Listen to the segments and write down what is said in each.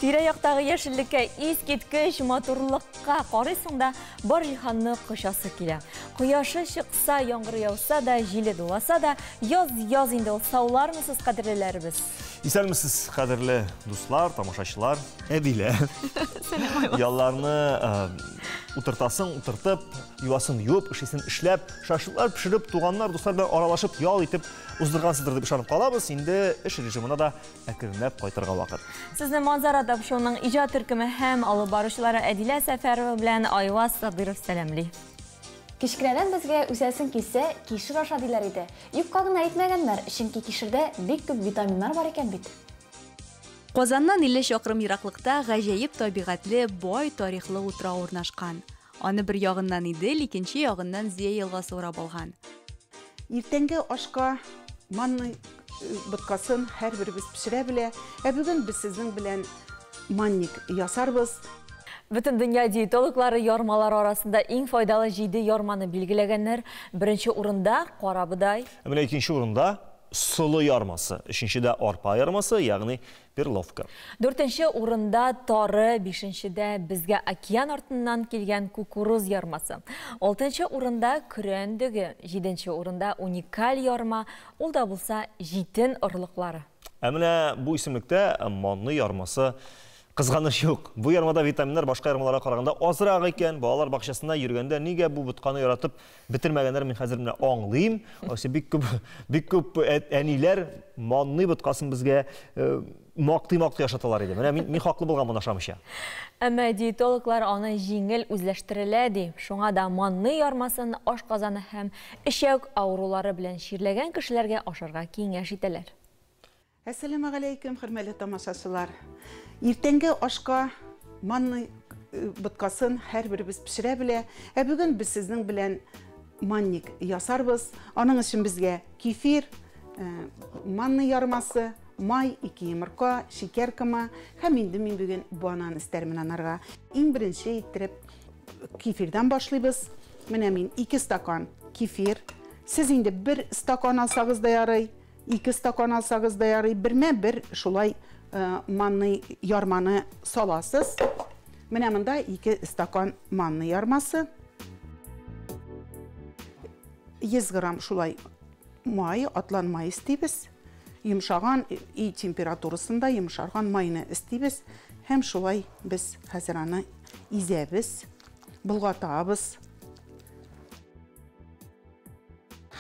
Тирә-яктагы яшеллеккә, искиткеч матурлыкка карыйсың да, бар җиһанны кочасы килә. Кояшы чыкса, яңгыр яуса да, җиле дуласа да, яз яз инде ул. Саулармысыз, кадерлеләребез? Исәнмесез, кадерле дуслар, тамашачылар, Әдилә. Ялларны утыртасың, утыртып, юасын юып, эшлисен эшләп, шашлыклар пешереп, туганнар, дуслар белән аралашып, ял итеп уздыргансыздыр дип ышанып калабыз. Инде эш режимына да әкренләп кайтырга вакыт. Сезне Манзара тапшыруының иҗат төркеме һәм алып баручылары Әдилә Сәфәрова белән Айваз Садыров сәламли. Кечкенәдән безгә үсәсең килсә, кишер аша диләр иде. Юкка гына әйтмәгәннәр, чөнки кишердә бик күп витаминнар бар икән бит. Казаннан 50 чакрым ераклыкта гаҗәеп табигатьле, бай тарихлы утрау урнашкан. Аны бер ягыннан Идел, икенче ягыннан Зөя елгасы урап алган. Иртәнге ашка манный боткасын һәрберебез пешерә белә. Ә бүген без сезнең белән манник ясарбыз. Бөтен дөнья диетологлары ярмалар арасында иң файдалы 7 ярманы билгеләгәннәр. Беренче урында карабодай. Ә менә икенче урында солы ярмасы, өченчедә арпа ярмасы, ягъни перловка. Дүртенче урында тары, бишенчедә безгә океан артыннан килгән кукуруз ярмасы. Алтынчы урында көрән дөге, җиденче урында уникаль ярма, ул да булса җитен орлыклары. Ә менә бу исемлектә манный ярмасы кызганыч юк. Бу ярмада витаминнар башка ярмаларга караганда азрак икән. Балалар бакчасында йөргәндә нигә бу ботканы яратып бетермәгәннәр, мин хәзер менә аңлыйм. Алайса бик күп, бик күп әниләр манный боткасын безгә мактый-мактый ашаталар иде. Менә мин хаклы булганмын ашамыйча. Әмма диетологлар аны җиңел үзләштерелә ди. Шуңа да манный ярмасын ашказаны һәм эчәк авырулары белән чирләгән кешеләргә ашарга киңәш итәләр. Әссәламегаләйкүм, хөрмәтле тамашачылар. Иртәнге ашка манный боткасын һәрберебез пешерә белә. Ә бүген без сезнең белән манник ясарбыз. Аның өчен безгә кефир, манный ярмасы, май, 2 йомырка, шикәр комы һәм инде мин бүген банан өстәрмен анарга. Иң беренче иттереп кефирдан башлыйбыз. Менә мин 2 стакан кефир. Сез инде 1 стакан алсагыз да ярый, 2 стакан алсагыз да ярый, бермә-бер шулай манный ярманы саласыз. Менә монда 2 стакан манный ярмасы. 100 грамм шулай май, атлан май өстибез. Йомшаган өй температурасында йомшарган майны өстибез һәм шулай без хәзер аны изәбез, болгатабыз.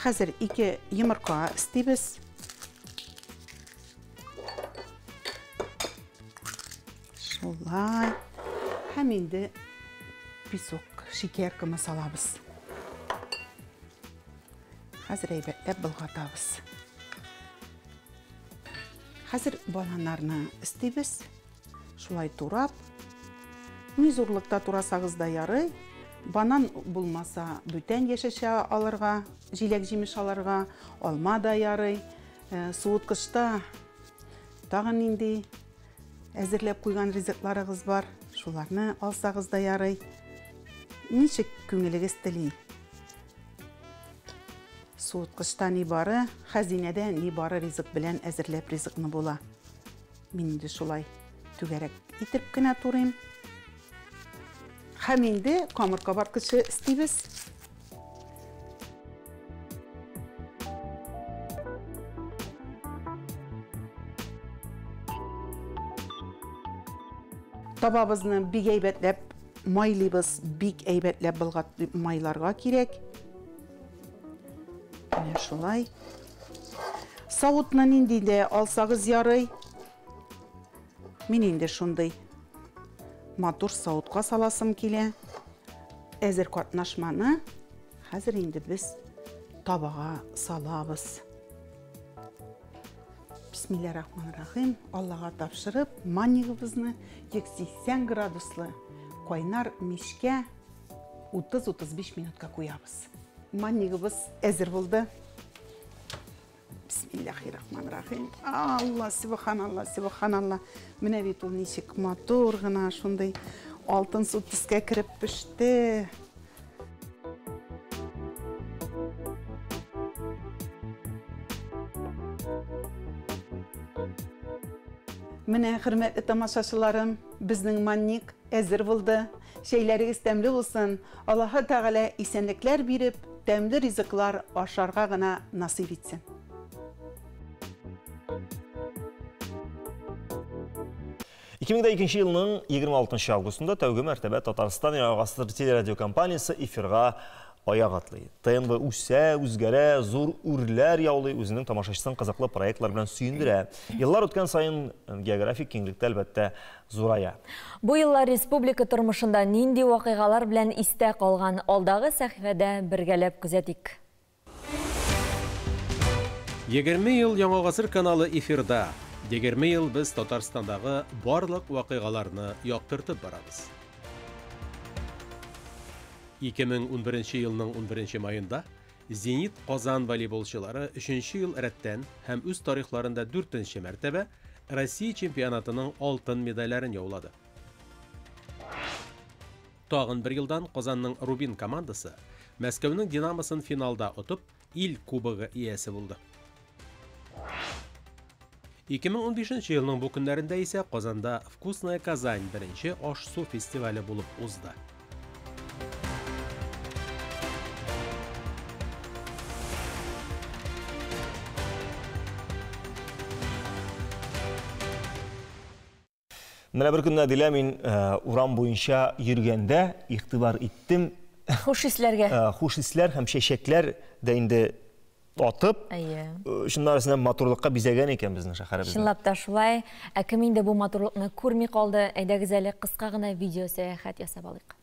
Хәзер 2 йомырка өстибез. Шулай. Һәм инде песок, шикәр комы салабыз. Хәзер әйбәтләп болгатабыз. Хәзер бананнарны өстибез. Шулай турап. Ни зурлыкта турасагыз да ярый. Банан булмаса, бүтән яшелчә алырга, җиләк-җимеш алырга, алма да ярый. Суыткычта тагын нинди әзерләп куйган ризыкларыгыз бар, шуларны алсагыз да ярый. Ничек күңелегез тели. Суыткычта ни бары, хәзинәдә ни бары ризык белән әзерләп ризыкны була. Мин инде шулай түгәрәк итеп кенә турыйм. Һәм инде камыр кабарткычы өстибез. Табабызны бик әйбәтләп майлыйбыз, бик әйбәтләп болгатып майларга кирәк. Менә шулай. Савытны нинди дә алсагыз ярый. Мин инде шундый матур савытка саласым килә. Әзер катнашманы хәзер инде без табага салабыз. Бисмиллахиррахманиррахим. Аллага тапшырып, маннигыбызны 180 градуслы кайнар мичкә 30-35 минутка куябыз. Маннигыбыз әзер булды. Бисмиллахиррахманиррахим. Алла, субханалла, субханалла. Менә бит ул ничек матур гына шундый алтын су төскә кереп пеште. Менә, хөрмәтле тамашачыларым, безнең манник әзер булды. Чәйләрегез тәмле булсын. Аллаһы Тәгалә исәнлекләр биреп, тәмле ризыклар ашарга гына насыйп итсен. 2002 елның 26 августында тәүге мәртәбә Татарстан Яңа гасыр телерадиокомпаниясе эфирга аяк атлый. ТНВ үсә, үзгәрә, зур үрләр яулый, үзенең тамашачысын кызыклы проектлар белән сөендерә. Еллар үткән саен географик киңлектә әлбәттә зурая. Бу еллар республика тормышында нинди вакыйгалар белән истә калган, алдагы сәхифәдә бергәләп күзәтик. 20 ел Яңа гасыр каналы эфирда. 20 ел без Татарстандагы барлык вакыйгаларны яктыртып барабыз. 2011 елның 11 маенда Зенит Казан волейболчылары 3 ел рәттән һәм үз тарихларында 4 мәртәбә Россия чемпионатының алтын медальләрен яулады. Тагын бер елдан Казанның Рубин командасы Мәскәүнең Динамосын финалда отып, ил кубогы иясе булды. 2015 елның бу көннәрендә исә Казанда Вкусная Казань беренче аш-су фестивале булып узды. Менә бер көнне Әдилә мин урам буенча йөргәндә игътибар иттем. Хуш исләргә. Хуш исләр һәм чәчәкләр дә инде атып, шуннар арасында матурлыкка бизәгән икән безнең шәһәребезне. Чынлап та шулай. Ә кем инде бу матурлыкны күрми калды? Әйдәгез әле кыска гына видео сәяхәт ясап алыйк.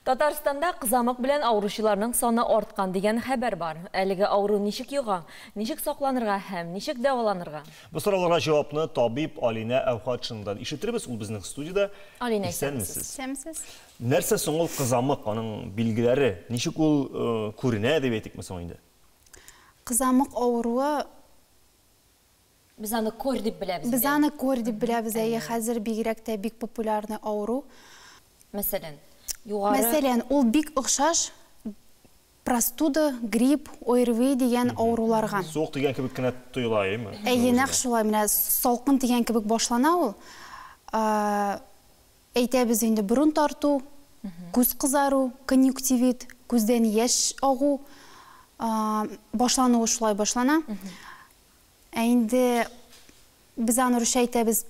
Татарстанда кызамык белән авыручыларның саны арткан дигән хәбәр бар. Әлеге авыру ничек йога, ничек сакланырга һәм ничек дәваланырга? Бу сорауларга җавапны табиб Алинә Әүхәтшинадан ишетербез. Ул безнең студияда. Алинә, исәнмесез. Исәнмесез. Нәрсә соң ул кызамык, аның билгеләре, ничек ул күренә дип әйтикме соң инде? Кызамык авыруы Без аны корь дип беләбез. Без аны корь дип беләбез, әйе, хәзер бигрәк тә бик популярный авыру. Мәсәлән, югары Мәсәлән, ул бик охшаш простуда, грипп, ОРВИ дигән авыруларга. Суык дигән кебек кенә тоела, әйеме? Әйе, нәкъ шулай, менә салкын дигән кебек башлана ул. Әйтәбез инде борын тарту, күз кызару, конъюнктивит, күздән яшь агу, башлануы шулай башлана. Ә инде без аны русча әйтәбез,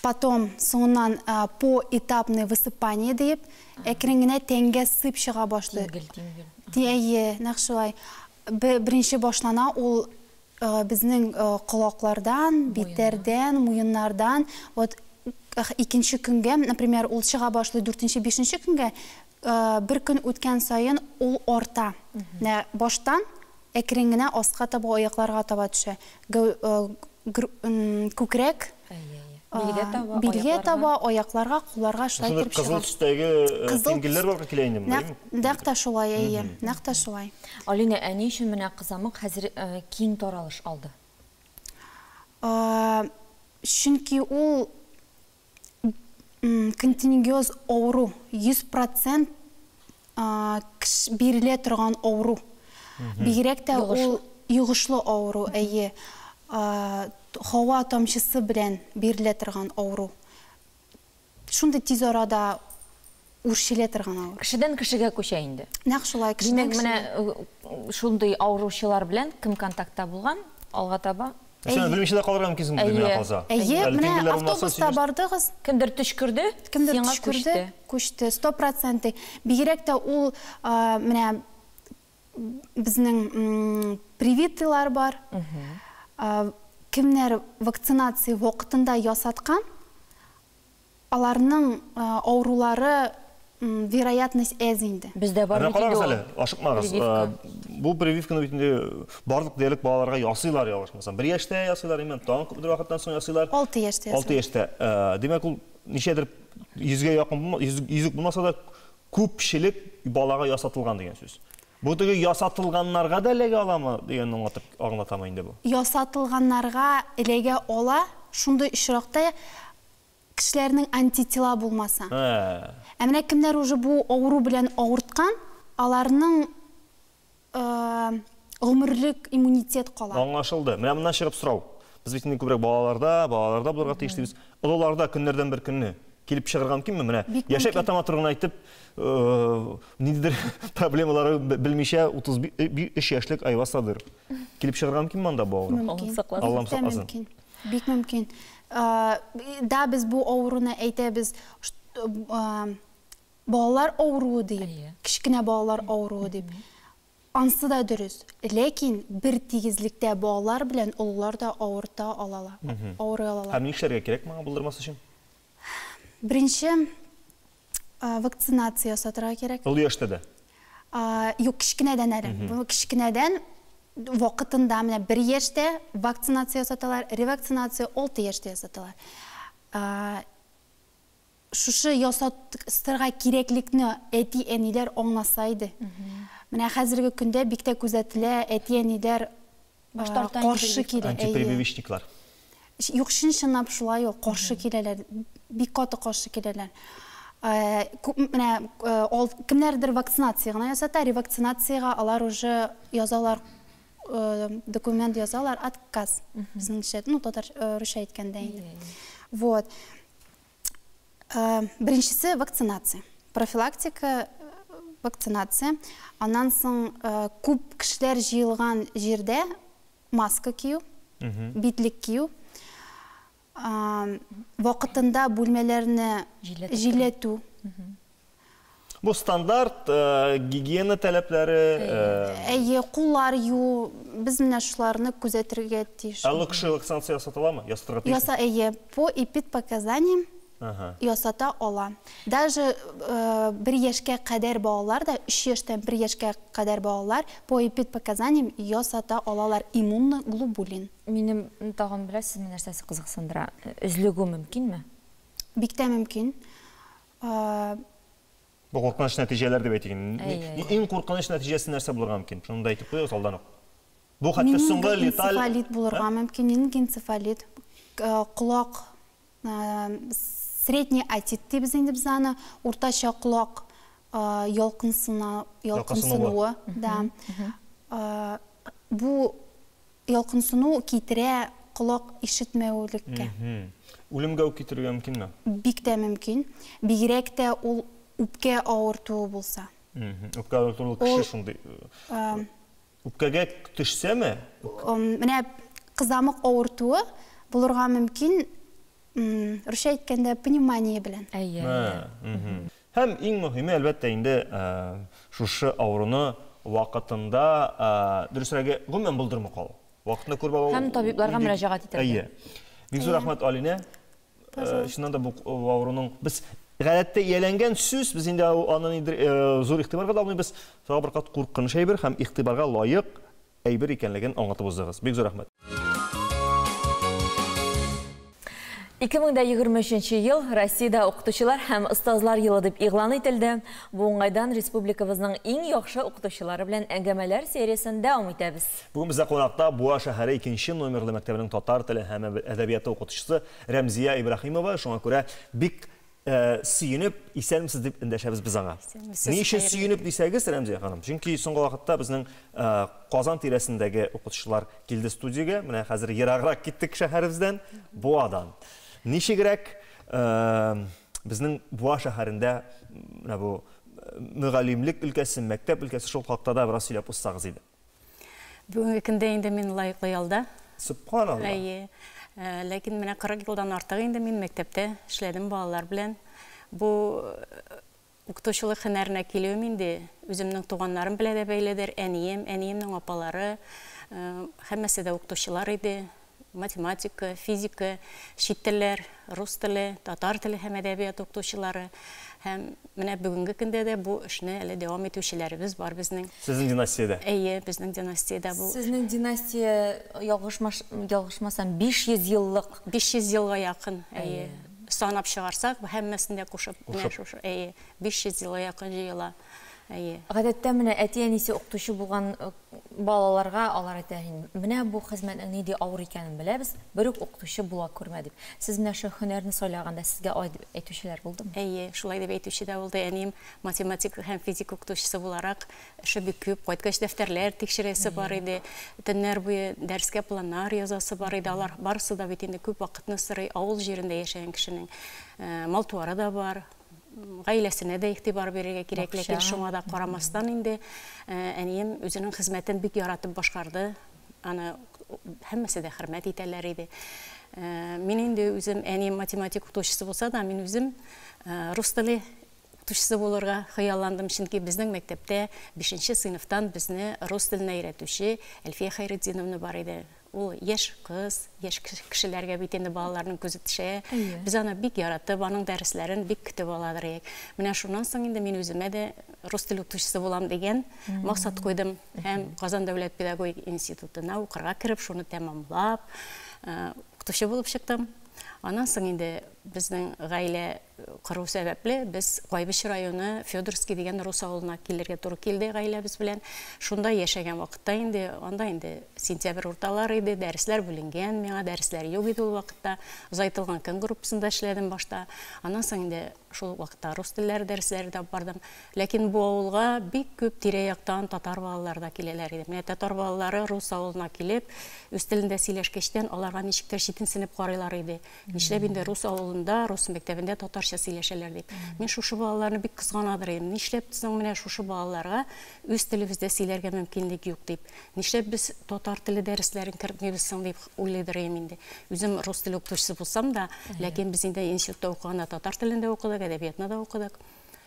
потом соңыннан поэтапное высыпание диеп, әкрен генә тәнгә сыйп чыга башлый. Тиңгел, тиңгел. Әйе, нәкъ шулай. Беренче башлана ул безнең колаклардан, битләрдән, муеннардан. Вот икенче көнгә, например, ул чыга башлый дүртенче, бишенче көнгә, бер көн үткән саен ул арта. Менә баштан әкрен генә аска таба, аякларга таба төшә. Күкрәк, билгә таба, аякларга, кулларга шулай Шундый килеп кызыл чыга. төстәге Кызыл тиңгелләр барга килә инде монда, әйеме? Нәкъ тә шулай, әйе, нәкъ тә шулай. Алинә, ә ни өчен менә кызамык хәзер киң таралыш алды? Чөнки ул контингиоз авыру, 100% бирелә торган авыру. Бигрәк тә ул йогышлы авыру, әйе. Һава тамчысы белән бирелә торган авыру. Шундый тиз арада үрчелә торган авыру. Кешедән кешегә күчә инде. Нәкъ шулай, кешедән Димәк, менә шундый авыручылар белән кем контактта булган, алга таба? Сен белмичә дә калырга мөмкинсең бит, миңа калса. Әйе, менә автобуста бардыгыз. Кемдер төчкерде, кемдер төчкерде, күчте. 100%. Бигрәк тә ул менә безнең привитыйлар бар. Кемнәр вакцинация вакытында ясаткан, аларның авырулары вероятность әз инде. Бездә бар бит инде ул. Ашыкмагыз. Бу прививканы бит инде барлык диярлек балаларга ясыйлар, ялгышмасам. 1 яшьтә ясыйлар, именно тагын күпмедер вакыттан соң ясыйлар. 6 яшьтә ясыйлар. 6 яшьтә. Димәк, ул ничәдер 100гә якын, 100 үк булмаса да, күпчелек балага ясатылган дигән сүз. Бу теге ясатылганнарга да эләгә аламы дигәнне аңлатып аңлатамы инде бу? Ясатылганнарга эләгә ала, шундый очракта кешеләрнең антитела булмаса. Ә менә кемнәр уже бу авыру белән авырткан, аларның гомерлек иммунитет кала. Аңлашылды. Менә моннан чыгып сорау. Без бит инде күбрәк балаларда, балаларда булырга тиеш дибез. Олыларда көннәрдән бер көнне килеп чыгарга мөмкинме? Менә яшәп ятама торган әйтеп, ниндидер проблемалары белмичә 33 яшьлек Айваз Садыров. Килеп чыгарга мөмкинме анда бу авыру? Аллам сакласын. Бик мөмкин. Да, без бу авыруны әйтәбез, балалар авыруы дип, кечкенә балалар авыруы дип. Ансы да дөрес. Ләкин бер тигезлектә балалар белән олылар да авырта алалар, авырый алалар. Һәм нишләргә кирәк моңа булдырмас өчен? Беренче вакцинация ясатырга кирәк. Олы яшьтә дә? Юк, кечкенәдән әле. Бу кечкенәдән вакытында, менә 1 яшьтә вакцинация ясаталар, ревакцинация 6 яшьтә ясаталар. Шушы ясатырга кирәклекне әти-әниләр аңласа иде. Менә хәзерге көндә бик тә күзәтелә, әти-әниләр каршы килә. Антипрививочниклар. Юк, чын-чынлап шулай ул, каршы киләләр, бик каты каршы киләләр. Менә кемнәрдер вакцинация гына ясата, ревакцинациягә алар уже язалар, документ язалар, отказ. Безнеңчә, ну, татар, русча әйткәндә инде. Вот. Беренчесе вакцинация. Профилактика вакцинация. Аннан соң күп кешеләр җыелган җирдә маска кию, битлек кию, вакытында бүлмәләрне җилләтү. Бу стандарт гигиена таләпләре. Әйе, куллар юу, без менә шуларны күзәтергә тиеш. Ә кеше вакцинация ясатыламы? Ясатырга тиешме? Яса, әйе, по эпидпоказаниям ясата ала. Даже 1 яшькә кадәр балалар да, 3 яшьтән 1 яшькә кадәр балалар по эпидпоказаниям ясата алалар иммуноглобулин. Минем тагын беләсезме нәрсәсе кызыксындыра? Өзлегү мөмкинме? Бик тә мөмкин. Бу куркыныч нәтиҗәләр дип әйтик. Иң куркыныч нәтиҗәсе нәрсә булырга мөмкин? Шуны да әйтеп куегыз алдан ук. Бу хәтта соңгы леталь Менингоэнцефалит булырга мөмкин, менингоэнцефалит, колак, средний отит дибез инде без аны, уртача колак ялкынсынуы, да. Бу ялкынсыну китерә колак ишетмәүлеккә. Үлемгә үк китерергә мөмкинме? Бик тә мөмкин. Бигрәк тә ул үпкә авыртуы булса. Үпкә авыртуы кеше шундый. Үпкәгә төшсәме? Менә кызамык авыртуы булырга мөмкин, русча әйткәндә, пневмония белән. Әйе. Һәм иң мөһиме, әлбәттә, инде шушы авыруны вакытында, дөресрәге, гомумән булдырмый калу. Вакытында күреп алу. Һәм табибларга мөрәҗәгать итәргә. Әйе. Бик зур рәхмәт, Алинә. Чыннан да бу авыруның без гадәттә ияләнгән сүз, без инде аны нидер зур игътибарга да алмыйбыз. Тагы бер кат куркыныч әйбер һәм игътибарга лаек әйбер икәнлеген аңлатып уздыгыз. Бик зур рәхмәт. 2023 ел Россиядә укытучылар һәм остазлар елы дип игълан ителде. Бу уңайдан республикабызның иң яхшы укытучылары белән әңгәмәләр сериясен дәвам итәбез. Бүген бездә кунакта Буа шәһәре 2 номерлы мәктәбенең татар теле һәм әдәбияты укытучысы Рәмзия Ибраһимова. Шуңа күрә бик сөенеп, исәнмесез дип эндәшәбез без аңа. Ни өчен сөенеп дисәгез, Рәмзия ханым? Чөнки соңгы вакытта безнең Казан тирәсендәге укытучылар килде студиягә. Менә хәзер ераграк киттек шәһәребездән, Буадан. Ничегрәк Безнең Буа шәһәрендә менә бу мөгаллимлек өлкәсе, мәктәп өлкәсе, шул хакта да бераз сөйләп узсагыз иде. Бүгенге көндә инде мин лаеклы ялда. Сөбханалла. Әйе. Ләкин менә 40 елдан артык инде мин мәктәптә эшләдем балалар белән. Бу укытучылык һөнәренә килүем инде үземнең туганнарым белән дә бәйледер. Әнием, әниемнең апалары, һәммәсе дә укытучылар иде. Математика, физика, чит телләр, рус теле, татар теле һәм әдәбият укытучылары. Һәм менә бүгенге көндә дә бу эшне әле дәвам итүчеләребез бар безнең. Сезнең династиядә? Әйе, безнең династиядә бу. Сезнең династия, ялгышмасам, 500 еллык. 500 елга якын, әйе. Санап чыгарсак, һәммәсен дә кушып, менә шушы, әйе, 500 елга якын җыела. Әйе. Гадәттә менә әти-әнисе укытучы булган балаларга алар әйтә, менә бу хезмәтнең нинди авыр икәнен беләбез, бер үк укытучы була күрмә дип. Сез менә шул һөнәрне сайлаганда сезгә алай дип әйтүчеләр булдымы? Әйе, шулай дип әйтүче дә булды. Әнием математика һәм физика укытучысы буларак, эше бик күп, кайткач дәфтәрләр тикшерәсе бар иде, төннәр буе дәрескә планнар язасы бар иде. Алар барысы да бит инде күп вакытны сорый. Авыл җирендә яшәгән кешенең мал-туары да бар, гаиләсенә дә игътибар бирергә кирәк, ләкин шуңа да карамастан инде әнием үзенең хезмәтен бик яратып башкарды. Аны һәммәсе дә хөрмәт итәләр иде. Мин инде үзем, әнием математик укытучысы булса да, мин үзем рус теле укытучысы булырга хыялландым, чөнки безнең мәктәптә 5 сыйныфтан безне рус теленә өйрәтүче Әлфия Хәйретдиновна бар иде. Ул яшь кыз, яшь кешеләргә бит инде балаларның күзе төшә. Без аны бик яратып, аның дәресләрен бик көтеп аладыр идек. Менә шуннан соң инде мин үземә дә рус теле укытучысы булам дигән максат куйдым. Һәм Казан дәүләт педагогик институтына укырга кереп, шуны тәмамлап, укытучы булып чыктым. Аннан соң инде безнең гаилә кору сәбәпле без Кайбыч районы Федоровский дигән рус авылына килергә туры килде гаиләбез белән. Шунда яшәгән вакытта инде, анда инде сентябрь урталары иде, дәресләр бүленгән, миңа дәресләр юк иде ул вакытта. Озайтылган көн группасында эшләдем башта. Аннан соң инде шул вакытта рус телләре дәресләре дә бардым. Ләкин бу авылга бик күп тирә-яктан татар балалары да киләләр иде. Менә татар балалары рус авылына килеп, үз телендә сөйләшкәчтән аларга ничектер читенсенеп карыйлар иде. Нишләп инде рус авылында, рус мәктәбендә татарча сөйләшәләр дип. Мин шушы балаларны бик кызганадыр идем. Нишләп соң менә шушы балаларга үз телебездә сөйләргә мөмкинлек юк дип. Нишләп без татар теле дәресләрен кертмибез соң дип уйлыйдыр идем инде. Үзем рус теле укытучысы булсам да, ләкин без инде институтта укыганда татар телендә укыдык, әдәбиятны да укыдык.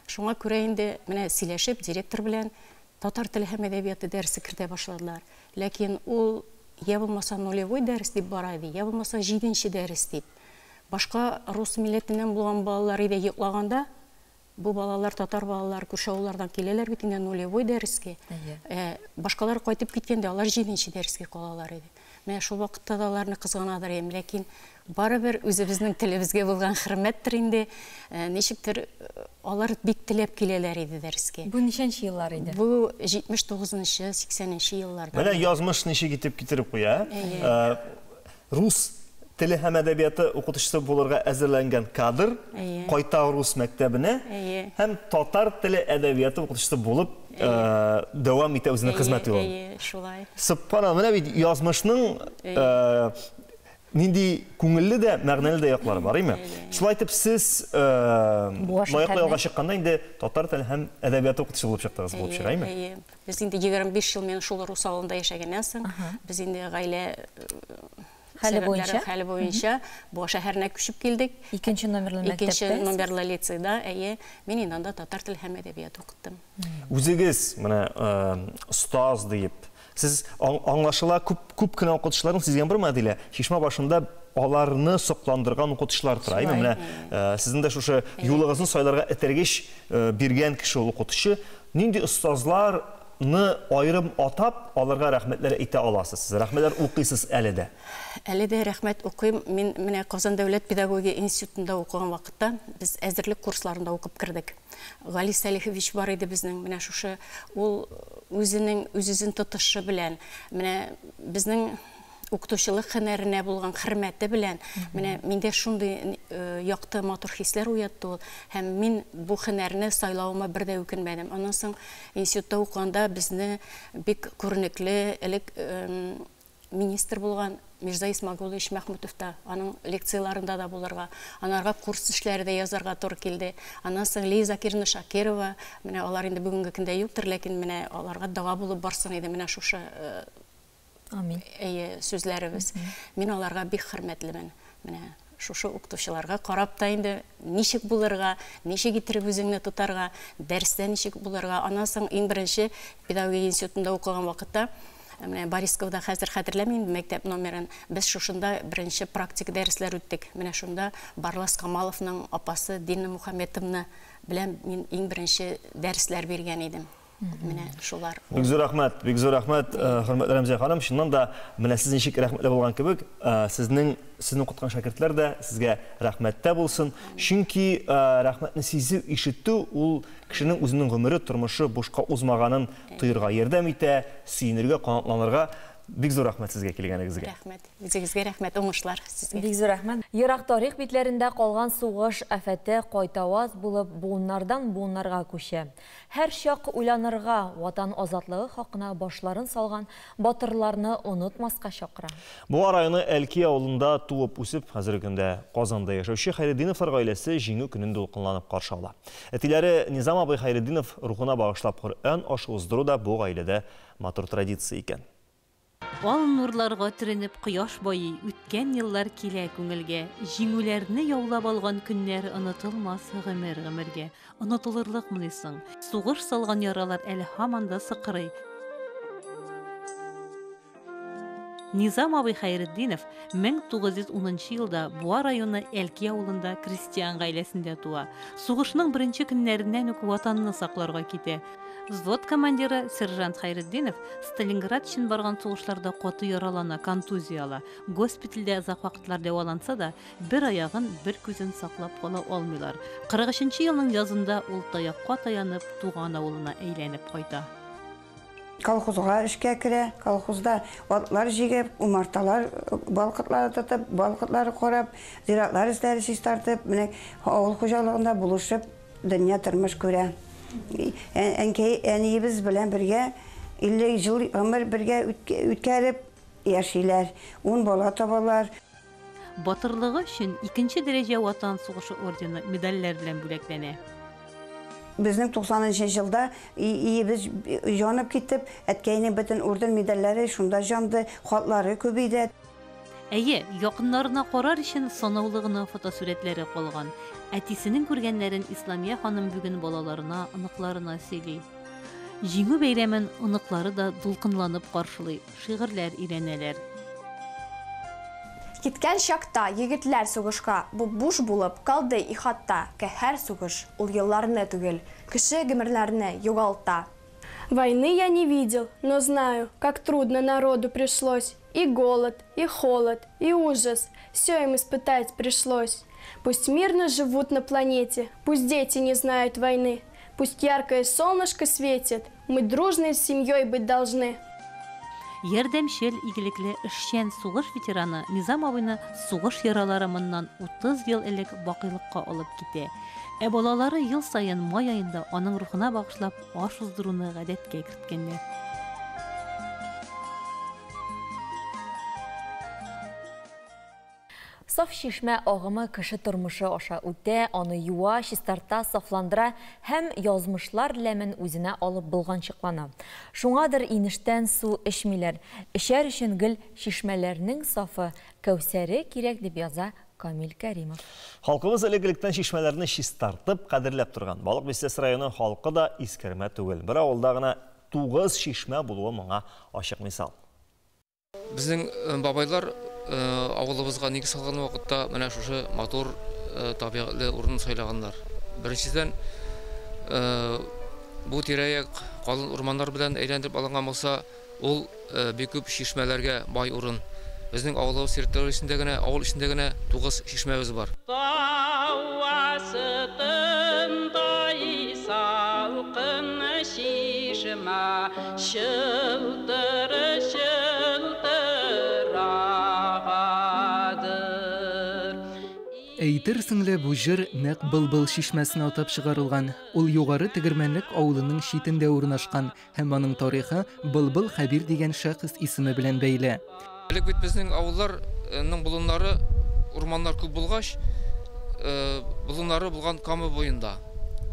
Шуңа күрә инде менә сөйләшеп директор белән татар теле һәм әдәбияты дәресе кертә башладылар. Ләкин ул я булмаса нулевой дәрес дип бара иде, я булмаса 7-нче дәрес дип. Башка рус милләтеннән булган балалар иде йоклаганда, бу балалар татар балалар күрше авыллардан киләләр бит инде нулевой дәрескә. Башкалар кайтып киткәндә алар 7-нче дәрескә калалар иде. Менә шул вакытта да аларны кызганадыр идем, ләкин барыбер үзебезнең телебезгә булган хөрмәттер инде, ничектер алар бик теләп киләләр иде дәрескә. Бу ничәнче еллар иде? Бу 79-нчы, 80-нче елларда. Менә язмыш ничек итеп китереп куя. Рус теле һәм әдәбияты укытучысы булырга әзерләнгән кадр кайта рус мәктәбенә һәм татар теле әдәбияты укытучысы булып дәвам итә үзенең хезмәт юлын. Әйе, шулай. Субханалла, менә бит язмышның нинди күңелле дә, мәгънәле дә яклары бар, әйме? Шулай итеп сез лаеклы ялга чыкканда инде татар теле һәм әдәбияты укытучысы булып чыктыгыз, булып чыга, әйме? Әйе. Без инде 25 ел мен шул рус авылында яшәгәннән соң, без инде гаилә хәле буенча, хәле буенча Буа шәһәренә күчеп килдек. Икенче номерлы мәктәптә. Икенче номерлы лицейда, әйе, мин инде анда татар теле һәм әдәбият укыттым. Үзегез менә остаз диеп, сез аңлашыла күп кенә укытучыларның сизгән бармы, Әдилә? Чишмә башында аларны сокландырган укытучылар тора, әйме? Менә сезнең дә шушы юлыгызны сайларга этәргеч биргән кеше ул укытучы. Нинди остазлар ны айрым атап, аларга рәхмәтләр әйтә аласыз. Сез рәхмәтләр укыйсыз әле дә. Әле дә рәхмәт укыйм. Мин менә Казан дәүләт педагогия институтында укыган вакытта без әзерлек курсларында укып кердек. Гали Салихович бар иде безнең, менә шушы ул үзенең үз-үзен тотышы белән, менә безнең укытучылык һөнәренә булган хөрмәте белән, менә миндә шундый якты матур хисләр уятты ул. Һәм мин бу һөнәрне сайлавыма бер дә үкенмәдем. Аннан соң институтта укыганда безне бик күренекле элек министр булган Мирза Исмагулович Мәхмүтов та, аның лекцияләрендә дә булырга, анарга курс эшләре дә язарга туры килде. Аннан соң Лиза Закировна Шакирова, менә алар инде бүгенге көндә юктыр, ләкин менә аларга дога булып барсын иде менә шушы Амин. Әйе, сүзләребез. Мин аларга бик хөрмәтлемен. Менә шушы укытучыларга карап та инде ничек булырга, ничек иттереп үзеңне тотарга, дәрестә ничек булырга. Аннан соң иң беренче педагогия институтында укыган вакытта, менә Борисковда хәзер хәтерләмим мәктәп номерын, без шушында беренче практик дәресләр үттек. Менә шунда Барлас Камаловның апасы Дина Мухаметовна белән мин иң беренче дәресләр биргән идем. Менә шулар. Бик зур рәхмәт, бик зур рәхмәт, хөрмәтле Рәмзия ханым. Чыннан да, менә сез ничек рәхмәтле булган кебек, сезнең сезне укыткан шәкертләр дә сезгә рәхмәттә булсын. Чөнки рәхмәтне сизү, ишетү ул кешенең үзенең гомере, тормышы бушка узмаганын тоерга ярдәм итә, сөенергә, канатланырга. Бик зур рәхмәт сезгә килгәнегезгә. Рәхмәт. Үзегезгә рәхмәт, уңышлар сезгә. Бик зур рәхмәт. Ерак тарих битләрендә калган сугыш афәте кайтаваз булып буыннардан буыннарга күчә. Һәр чак уйланырга, ватан азатлыгы хакына башларын салган батырларны онытмаска чакыра. Буа районы Әлки авылында туып үсеп, хәзерге көндә Казанда яшәүче Хәйретдиновлар гаиләсе Җиңү көнен дулкынланып каршы ала. Әтиләре Низам абый Хәйретдинов рухына багышлап Коръән ашы уздыру да бу гаиләдә матур традиция икән. Ал нурларга төренеп кояш байый, үткән еллар килә күңелгә. Җиңүләрне яулап алган көннәр онытылмас гомер-гомергә. Онытылырлыкмыни соң? Сугыш салган яралар әле һаман да сыкрый. Низам абый Хәйретдинов 1910 елда Буа районы Әлки авылында крестьян гаиләсендә туа. Сугышның беренче көннәреннән үк ватанны сакларга китә. Взвод командиры сержант Хәйретдинов Сталинград өчен барган сугышларда каты яралана, контузия ала. Госпитальдә озак вакытлар дәваланса да, бер аягын, бер күзен саклап кала алмыйлар. 43 елның язында ул таякка таянып туган авылына әйләнеп кайта. Колхозга эшкә керә, колхозда атлар җигеп, умарталар, балкытлары тотып, балкытлары карап, зиратлар өсләре чистартып, менә авыл хуҗалыгында булышып дөнья тормыш күрә. Әнкәй, әниебез белән бергә 50 ел гомер бергә үткәреп яшиләр, 10 бала табалар. Батырлыгы өчен икенче дәрәҗә Ватан сугышы ордены медальләр белән бүләкләнә. Безнең 90 елда иебез җанып китеп, әткәйнең бөтен орден медальләре шунда җанды, хатлары күп иде. Әйе, якыннарына карар өчен санаулы гына фотосурәтләре калган. Әтисенең күргәннәрен Исламия ханым бүген балаларына, оныкларына сөйли. Җиңү бәйрәмен оныклары да дулкынланып каршылый, шигырьләр өйрәнәләр. Киткән чакта егетләр сугышка, бу буш булып калды ихатта. Кәһәр сугыш ул елларны түгел, кеше гомерләрне югалта. Войны я не видел, но знаю, как трудно народу пришлось. И голод, и холод, и ужас, все им испытать пришлось. Пусть мирно живут на планете, пусть дети не знают войны, пусть яркое солнышко светит, мы дружной семьей быть должны. Ярдәмчел, игелекле, эшчән сугыш ветераны Низам абыйны сугыш яралары моннан 30 ел элек бакыйлыкка алып китә. Ә балалары ел саен май аенда аның рухына багышлап аш уздыруны гадәткә керткәннәр. Саф чишмә агымы кеше тормышы аша үтә, аны юа, чистарта, сафландыра һәм язмышлар ләмен үзенә алып булганчыклана. Шуңадыр инештән су эчмиләр. Эчәр өчен гел чишмәләрнең сафы, кәүсәре кирәк дип яза Камил Кәримов. Халкыбыз элек-электән чишмәләрне чистартып, кадерләп торган. Балык Бистәсе районы халкы да искәрмә түгел. Бер авылда гына 9 чишмә булуы моңа ачык мисал. Безнең бабайлар авылыбызга нигез салган вакытта менә шушы матур табигатьле урын сайлаганнар. Беренчедән, бу тирә-як калын урманнар белән әйләндереп алынган булса, ул бик күп чишмәләргә бай урын. Безнең авылыбыз территориясендә генә, авыл эчендә генә 9 чишмәбез бар. Тау астында салкын чишмә чылтыр чылтыр агадыр. Әйтерсең лә бу җыр нәкъ Былбыл чишмәсенә атап чыгарылган. Ул Югары Тегермәнлек авылының читендә урнашкан һәм аның тарихы Былбыл Хәбир дигән шәхес исеме белән бәйле. Элек бит безнең авылларның болыннары, урманнар күп булгач, болыннары булган Кама буенда.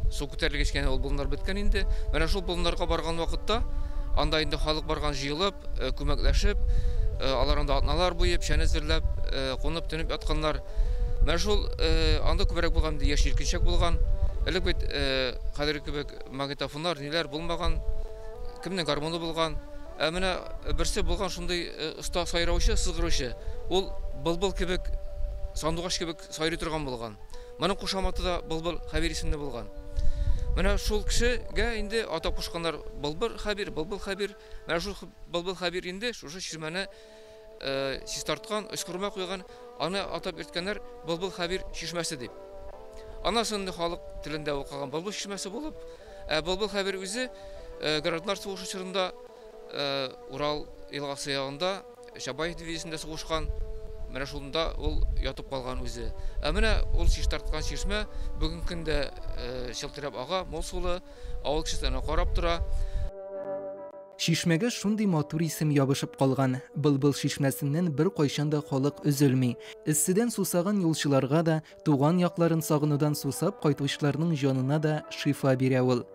Су күтәрелгәч кенә ул болыннар беткән инде. Менә шул болыннарга барган вакытта, анда инде халык барган җыелып, күмәкләшеп, алар анда атналар буе печән әзерләп, кунып, төнеп ятканнар. Менә шул анда күбрәк булган инде яшь җилкенчәк булган. Элек бит хәзерге кебек магнитофоннар, ниләр булмаган, кемнең гармуны булган. Ә менә берсе булган шундый оста сайраучы, сызгыручы. Ул былбыл кебек, сандугач кебек сайрый торган булган. Моның кушаматы да Былбыл Хәбир исемле булган. Менә шул кешегә инде атап кушканнар Былбыр Хәбир, Былбыл Хәбир. Менә шул Былбыл Хәбир инде шушы чишмәне чистарткан, өскорма куйган, аны атап йөрткәннәр Былбыл Хәбир чишмәсе дип. Аннан соң инде халык телендә ул калган Былбыл чишмәсе булып, ә Былбыл Хәбир үзе гражданнар сугышы чорында Урал елгасы ягында Чапаев дивизиясендә сугышкан. Менә шунда ул ятып калган үзе. Ә менә ул чистарткан чишмә бүгенге көндә чылтырап ага, мул сулы, авыл кешесе аны карап тора. Чишмәгә шундый матур исем ябышып калган. Былбыл чишмәсеннән беркайчан да халык өзелми. Эсседән сусаган юлчыларга да, туган якларын сагынудан сусап кайтучыларның җанына да шифа бирә ул.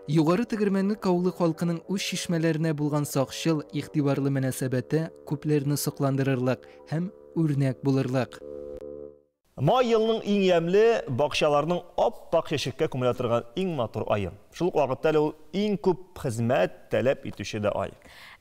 Югары Тегермәнлек авылы халкының үз чишмәләренә булган сакчыл, игътибарлы мөнәсәбәте күпләрне сокландырырлык һәм үрнәк булырлык. Май елның иң ямьле, бакчаларның ап-ак чәчәккә күмелә торган иң матур ае. Шул ук вакытта әле ул иң күп хезмәт таләп итүче дә ай.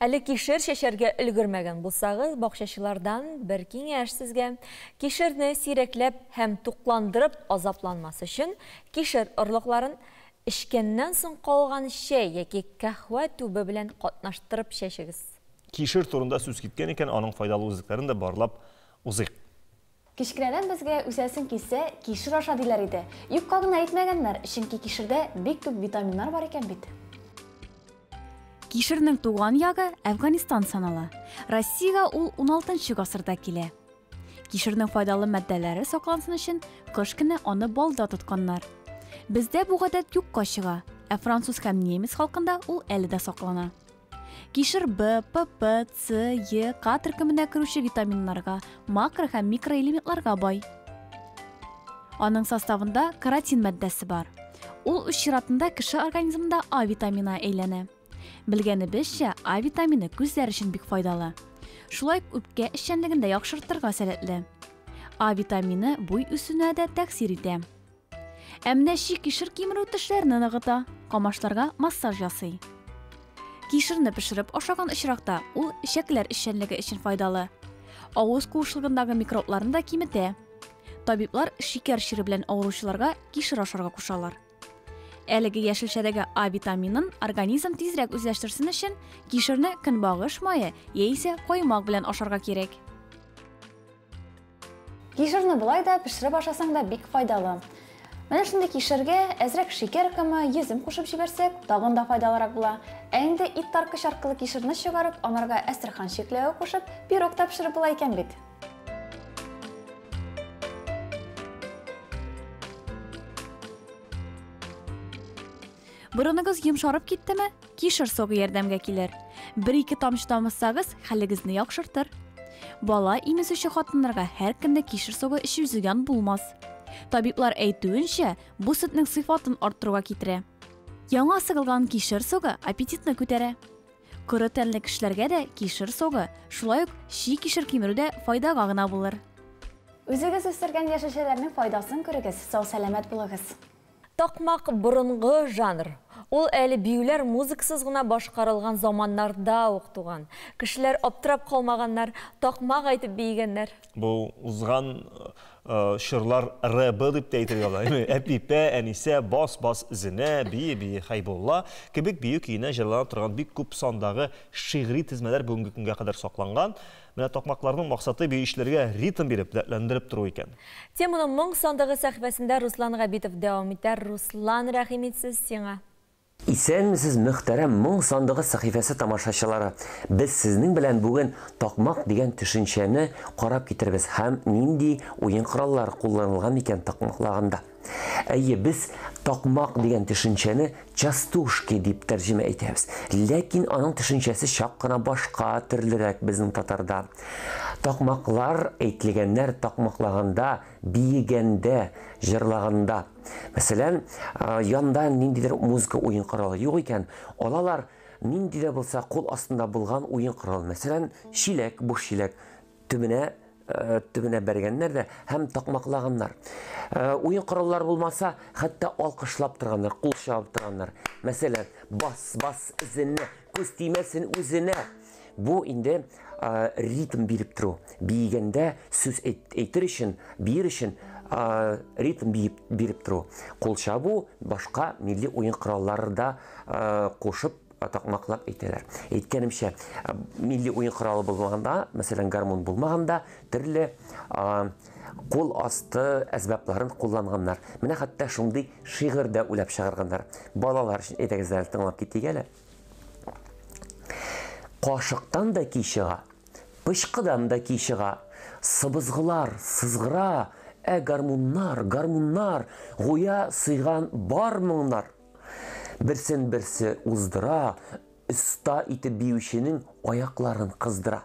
Әле кишер чәчәргә өлгермәгән булсагыз, бакчачылардан бер киңәш сезгә. Кишерне сирәкләп һәм тукландырып азапланмас өчен, кишер орлыкларын эчкәннән соң калган чәй яки каһвә түбе белән катнаштырып чәчегез. Кишер турында сүз киткән икән, аның файдалы үзлекләрен дә барлап узыйк. Кечкенәдән безгә үсәсең килсә, кишер аша диләр иде. Юкка гына әйтмәгәннәр, чөнки кишердә бик күп витаминнар бар икән бит. Кишернең туган ягы Әфганистан санала. Россиягә ул уналтынчы гасырда килә. Кишернең файдалы матдәләре саклансын өчен кыш көне аны балда тотканнар. Бездә бу гадәт юкка чыга, ә француз һәм немец халкында ул әле дә саклана. Кишер Б, П, П, С, Е, К төркеменә керүче витаминнарга, макро һәм микроэлементларга бай. Аның составында каротин матдәсе бар. Ул үз чиратында кеше организмында А витаминына әйләнә. Белгәнебезчә, А витамины күзләр өчен бик файдалы. Шулай ук үпкә эшчәнлеген дә яхшыртырга сәләтле. А витамины буй үсүенә дә тәэсир итә. Ә менә чи кишер кимерү тешләрне ныгыта, камашларга массаж ясый. Кишерне пешереп ашаган очракта ул эчәкләр эшчәнлеге өчен файдалы. Авыз куышлыгындагы микробларны да киметә. Табиблар шикәр чире белән авыручыларга кишер ашарга кушалар. Әлеге яшелчәдәге А витаминын организм тизрәк үзләштерсен өчен кишерне көнбагыш мае яисә каймак белән ашарга кирәк. Кишерне болай да пешереп ашасаң да бик файдалы. Менә шундый кишергә әзрәк шикәр комы, йөзем кушып җибәрсәк, тагын да файдалырак була. Ә инде ит тарткыч аркылы кишерне чыгарып, анарга әстерхан чикләве кушып, пирог та пешереп була икән бит. Борыныгыз йомшарып киттеме? Кишер согы ярдәмгә килер. Бер-ике тамчы тамызсагыз, хәлегезне яхшыртыр. Бала имезүче хатыннарга һәр көнне кишер согы эчү зыян булмас. Табиблар әйтүенчә, бу сөтнең сыйфатын арттыруга китерә. Яңа сыгылган кишер согы аппетитны күтәрә. Коры тәнле кешеләргә дә кишер согы, шулай ук чи кишер кимерү дә файдага гына булыр. Үзегез үстергән яшелчәләрнең файдасын күрегез, сау-сәламәт булыгыз. Такмак борынгы жанр. Ул әле биюләр музыкасыз гына башкарылган заманнарда ук туган. Кешеләр аптырап калмаганнар, такмак әйтеп биегәннәр. Бу узган чорлар рэбы дип тә әйтергә була. Әпипә, Әнисә, бас, бас, зенә, бие, бие, Хәйбулла кебек бию көенә җырлана торган бик күп сандагы шигъри тезмәләр бүгенге көнгә кадәр сакланган. Менә такмакларның максаты биючеләргә ритм биреп, дәртләндереп тору икән. Теманы моң сандыгы сәхифәсендә Руслан Габитов дәвам итәр. Руслан, рәхим итсез сиңа. Исәнмесез, мөхтәрәм моң сандыгы сәхифәсе тамашачылары. Без сезнең белән бүген такмак дигән төшенчәне карап китербез һәм нинди уен кораллары кулланылган икән такмаклаганда. Әйе, без такмак дигән төшенчәне частушки дип тәрҗемә итәбез. Ләкин аның төшенчәсе чак кына башка төрлерәк безнең татарда. Такмаклар әйтелгәннәр такмаклаганда, биегәндә, җырлаганда. Мәсәлән, янда ниндидер музыка уен коралы юк икән, алалар нинди дә булса кул астында булган уен коралы. Мәсәлән, чиләк, буш чиләк төбенә төбенә бәргәннәр дә һәм такмаклаганнар. Уен кораллары булмаса, хәтта алкышлап торганнар, кул чабып торганнар. Мәсәлән, бас, бас эзенә, күз тимәсен үзенә. Бу инде ритм биреп тору. Биегәндә сүз әйтер өчен, биер өчен ритм биеп биреп тору. Кул чабу, башка милли уен кораллары да кушып такмаклап әйтәләр. Әйткәнемчә, милли уен коралы булмаганда, мәсәлән, гармун булмаганда, төрле кул асты әсбапларын кулланганнар. Менә хәтта шундый шигырь дә уйлап чыгарганнар. Балалар өчен әйдәгез әле тыңлап китик әле. Кашыктан да ки чыга, пычкыдан да ки чыга, сыбызгылар сызгыра, ә гармуннар, гармуннар, гүя сыйган бар моңнар. Берсен берсе уздыра, оста итеп биюченең аякларын кыздыра.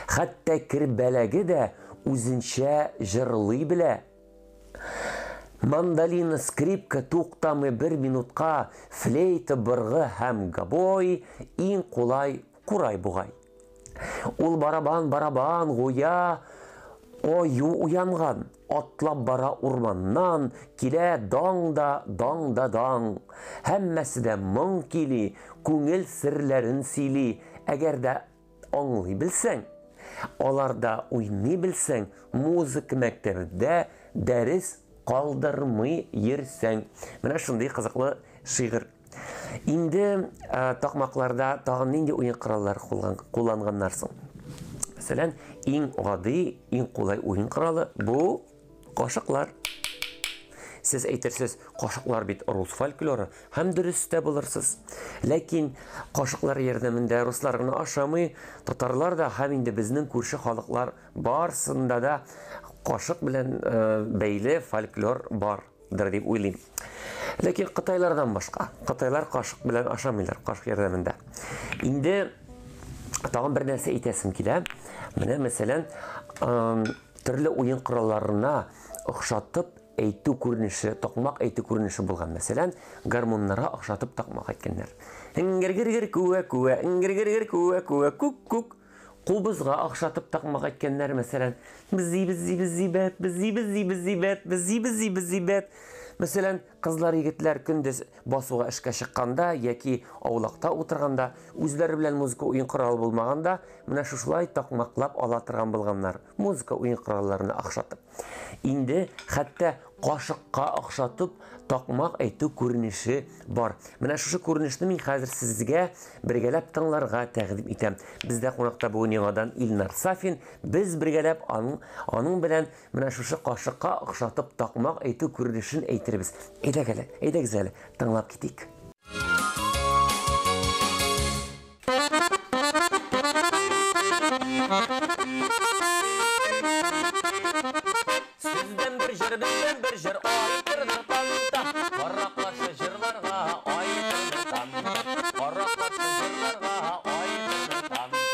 Хәтта кер бәләге дә үзенчә җырлый белә. Мандолина, скрипка туктамый бер минутка, флейта, быргы һәм гобой иң кулай курай бугай. Ул барабан, барабан, гүя аю уянган, атлап бара урманнан, килә даң да, даң да даң. Һәммәсе дә моң кили, күңел серләрен сөйли. Әгәр дә аңлый белсәң, аларда уйный белсәң, музыка мәктәбендә дәрес калдырмый йөрсәң. Менә шундый кызыклы шигырь. Инде такмакларда тагын нинди уен кораллары кулланганнар соң? Мәсәлән, иң гади, иң кулай уен коралы бу кашыклар. Сез әйтерсез, кашыклар бит рус фольклоры, һәм дөрес тә булырсыз. Ләкин кашыклар ярдәмендә руслар гына ашамый, татарлар да һәм инде безнең күрше халыклар барсында да кашык белән бәйле фольклор бардыр дип уйлыйм. Ләкин кытайлардан башка, кытайлар кашык белән ашамыйлар, кашык ярдәмендә. Инде тагын бер нәрсә әйтәсем килә. Менә мәсәлән, төрле уен коралларына охшатып әйтү күренеше, такмак әйтү күренеше булган. Мәсәлән, гармуннарга охшатып такмак әйткәннәр. Эңгер-гер-гер күә-күә, эңгер-гер-гер күә-күә, күк-күк. Кубызга охшатып такмак әйткәннәр, мәсәлән, бзи-бзи бзи бәт, бзи-бзи бзи бәт, бзи-бзи бзи бәт. Мәсәлән, кызлар, егетләр көндез басуга эшкә чыкканда яки аулакта утырганда, үзләре белән музыка уен коралы булмаганда, менә шушылай такмаклап ала торган булганнар, музыка уен коралларына охшатып. Инде хәтта кашыкка охшатып такмак әйтү күренеше бар. Менә шушы күренешне мин хәзер сезгә бергәләп тыңларга тәкъдим итәм. Бездә кунакта бүген яңадан Илнар Сафин. Без бергәләп аның белән менә шушы кашыкка охшатып такмак әйтү күренешен әйтербез. Әйдәгез әле, әйдәгез әле, тыңлап китик. Сездән бер җыр, бездән бер җыр, айтырдыр танта. Караклашы җырларга, айтырдыр танта. Караклашы җырларга, айтырдыр танта.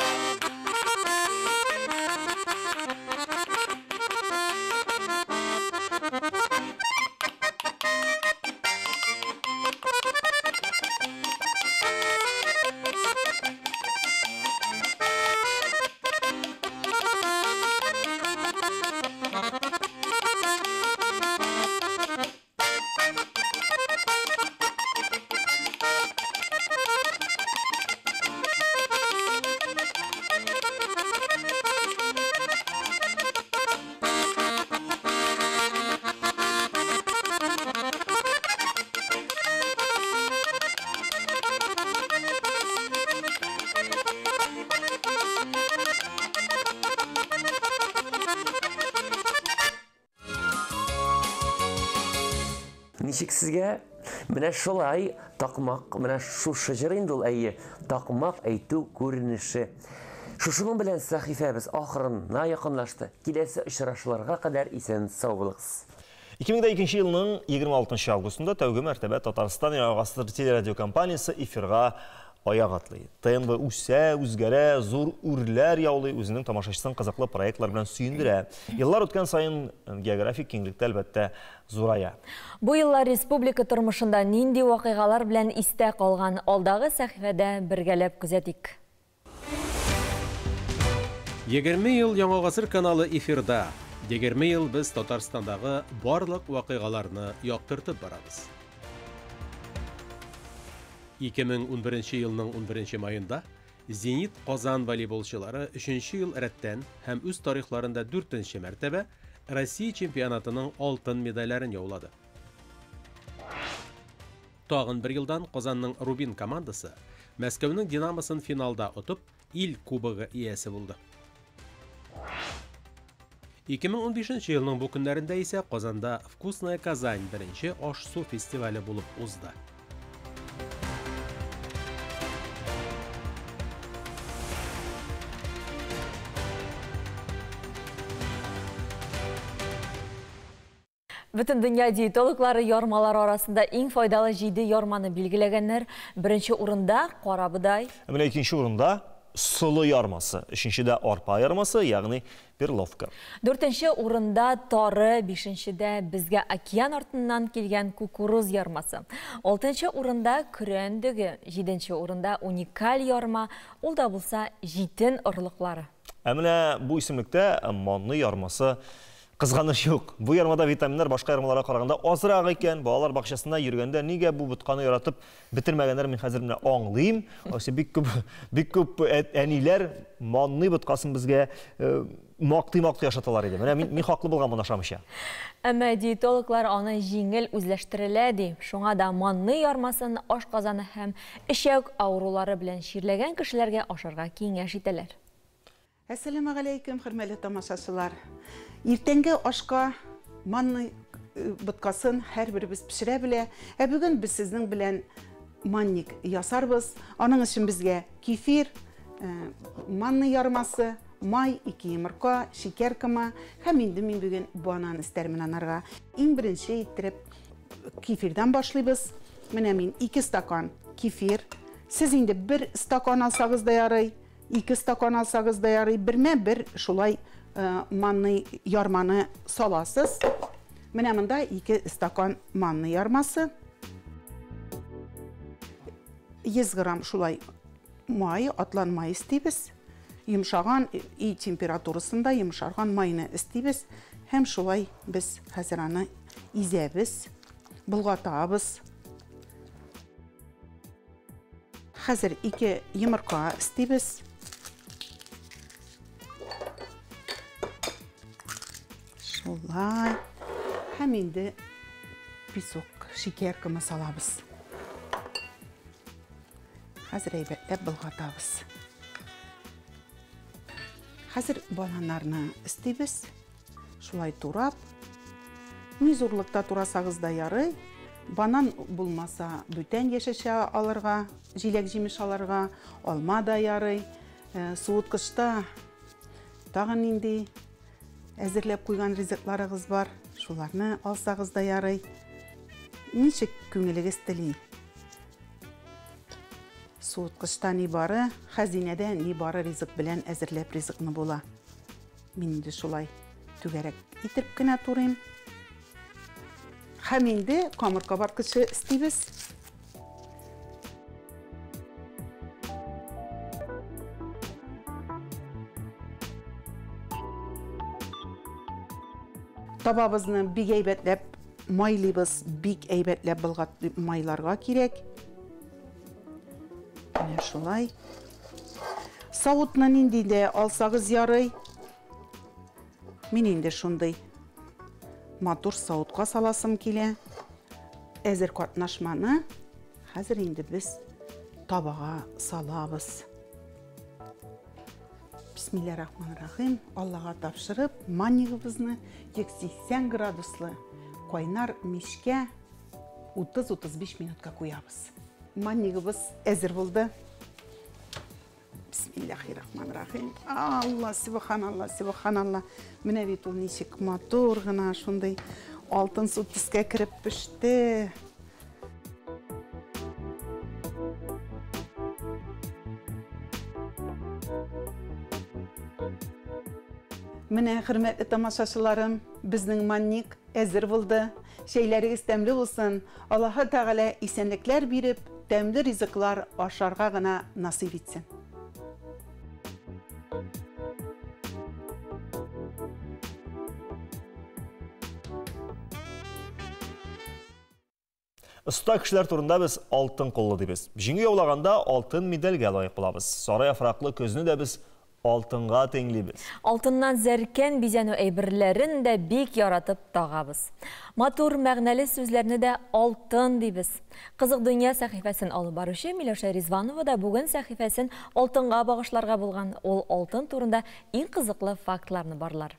Ничек сезгә? Менә шулай такмак, менә шушы җыр инде ул, әйе, такмак әйтү күренеше. Шушының белән сәхифәбез ахырына якынлашты. Киләсе очрашуларга кадәр исән сау булыгыз. 2002 елның 26 августында тәүге мәртәбә Татарстан Яңа гасыр телерадиокомпаниясе эфирга аяк атлый. ТНВ үсә, үзгәрә, зур үрләр яулый, үзенең тамашачысын кызыклы проектлар белән сөендерә. Еллар үткән саен географик киңлектә, әлбәттә, зурая. Бу еллар республика тормышында нинди вакыйгалар белән истә калган, алдагы сәхифәдә бергәләп күзәтик. 20 ел Яңа гасыр каналы эфирда. 20 ел без Татарстандагы барлык вакыйгаларны яктыртып барабыз. 2011 елның 11 маенда Зенит Казан волейболчылары 3 ел рәттән һәм үз тарихларында 4 мәртәбә Россия чемпионатының алтын медальләрен яулады. Тагын бер елдан Казанның Рубин командасы Мәскәүнең Динамосын финалда отып, ил кубогы иясе булды. 2015 елның бу көннәрендә исә Казанда Вкусная Казань беренче аш-су фестивале булып узды. Бөтен дөнья диетологлары ярмалар арасында иң файдалы 7 ярманы билгеләгәннәр. Беренче урында карабодай. Ә менә икенче урында солы ярмасы, өченчедә арпа ярмасы, ягъни перловка. Дүртенче урында тары, бишенчедә безгә океан артыннан килгән кукуруз ярмасы. Алтынчы урында көрән дөге, җиденче урында уникаль ярма, ул да булса җитен орлыклары. Ә менә бу исемлектә манный ярмасы кызганыч юк. Бу ярмада витаминнар башка ярмаларга караганда азрак икән. Балалар бакчасында йөргәндә нигә бу ботканы яратып бетермәгәннәр, мин хәзер менә аңлыйм. Ася бик күп, бик күп әниләр манный боткасын безгә мактый-мактый ашаталар иде. Менә мин хаклы булганмын ашамыйча. Әмма диетологлар аны җиңел үзләштерелә ди. Шуңа да манный ярмасын ашказаны һәм эчәк авырулары белән чирләгән кешеләргә ашарга киңәш итәләр. Әссәламү галәйкүм, хөрмәтле тамашачылар. Иртәнге ашка манный боткасын һәрберебез пешерә белә. Ә бүген без сезнең белән манник ясарбыз. Аның өчен безгә кефир, манный ярмасы, май, 2 йомырка, шикәр комы һәм инде мин бүген банан өстәрмен анарга. Иң беренче иттереп кефирдан башлыйбыз. Менә мин 2 стакан кефир. Сез инде 1 стакан алсагыз да ярый, 2 стакан алсагыз да ярый, бермә-бер шулай манный ярманы саласыз. Менә монда 2 стакан манный ярмасы. 100 грамм шулай май, атлан май өстибез. Йомшаган өй температурасында йомшарган майны өстибез һәм шулай без хәзер аны изәбез, болгатабыз. Хәзер 2 йомырка өстибез. Шулай. Һәм инде песок, шикәр комы салабыз. Хәзер әйбәтләп болгатабыз. Хәзер бананнарны өстибез. Шулай турап. Ни зурлыкта турасагыз да ярый. Банан булмаса, бүтән яшелчә алырга, җиләк-җимеш алырга, алма да ярый. Суыткычта тагын нинди әзерләп куйган ризыкларыгыз бар, шуларны алсагыз да ярый. Ничек күңелегез тели. Суыткычта ни бары, хәзинәдә ни бары ризык белән әзерләп ризыкны була. Мин инде шулай түгәрәк итеп кенә турыйм. Һәм инде камыр кабарткычы өстибез. Табабызны бик әйбәтләп майлыйбыз, бик әйбәтләп болгатып майларга кирәк. Менә шулай. Савытны нинди дә алсагыз ярый. Мин инде шундый матур савытка саласым килә. Әзер катнашманы хәзер инде без табага салабыз. Бисмиллахиррахманиррахим. Аллага тапшырып, маннигыбызны 180 градуслы кайнар мичкә 30-35 минутка куябыз. Маннигыбыз әзер булды. Бисмиллахиррахманиррахим. Алла, субханалла, субханалла. Менә бит ул ничек матур гына шундый Алтынсу төскә кереп пеште. Менә, хөрмәтле тамашачыларым, безнең манник әзер булды. Чәйләрегез тәмле булсын. Аллаһы Тәгалә исәнлекләр биреп, тәмле ризыклар ашарга гына насыйп итсен. Оста кешеләр турында без алтын куллы дибез. Җиңү яулаганда алтын медальгә лаек булабыз. Сары яфраклы көзне дә без алтынга тиңлибез. Алтыннан зәркән бизәнү әйберләрен дә бик яратып тагабыз. Матур мәгънәле сүзләрне дә алтын дибез. Кызык дөнья сәхифәсен алып баручы Миләүшә Ризванова да бүген сәхифәсен алтынга багышларга булган. Ул алтын турында иң кызыклы фактларны барлар.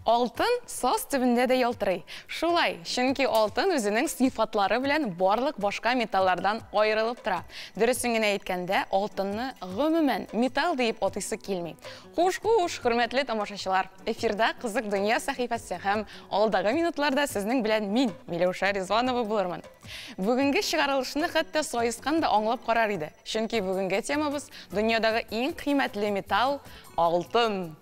Алтын саз төбендә дә ялтырый. Шулай, чөнки алтын үзенең сыйфатлары белән барлык башка металлардан аерылып тора. Дөресен генә әйткәндә, алтынны гомумән металл диеп атыйсы килми. Хуш-хуш, хөрмәтле тамашачылар! Эфирда Кызык дөнья сәхифәсе һәм алдагы минутларда сезнең белән мин, Миләүшә Ризванова булырмын. Бүгенге чыгарылышны хәтта саескан да аңлап карар иде. Чөнки бүгенге темабыз, дөньядагы иң кыйммәтле металл, алтын!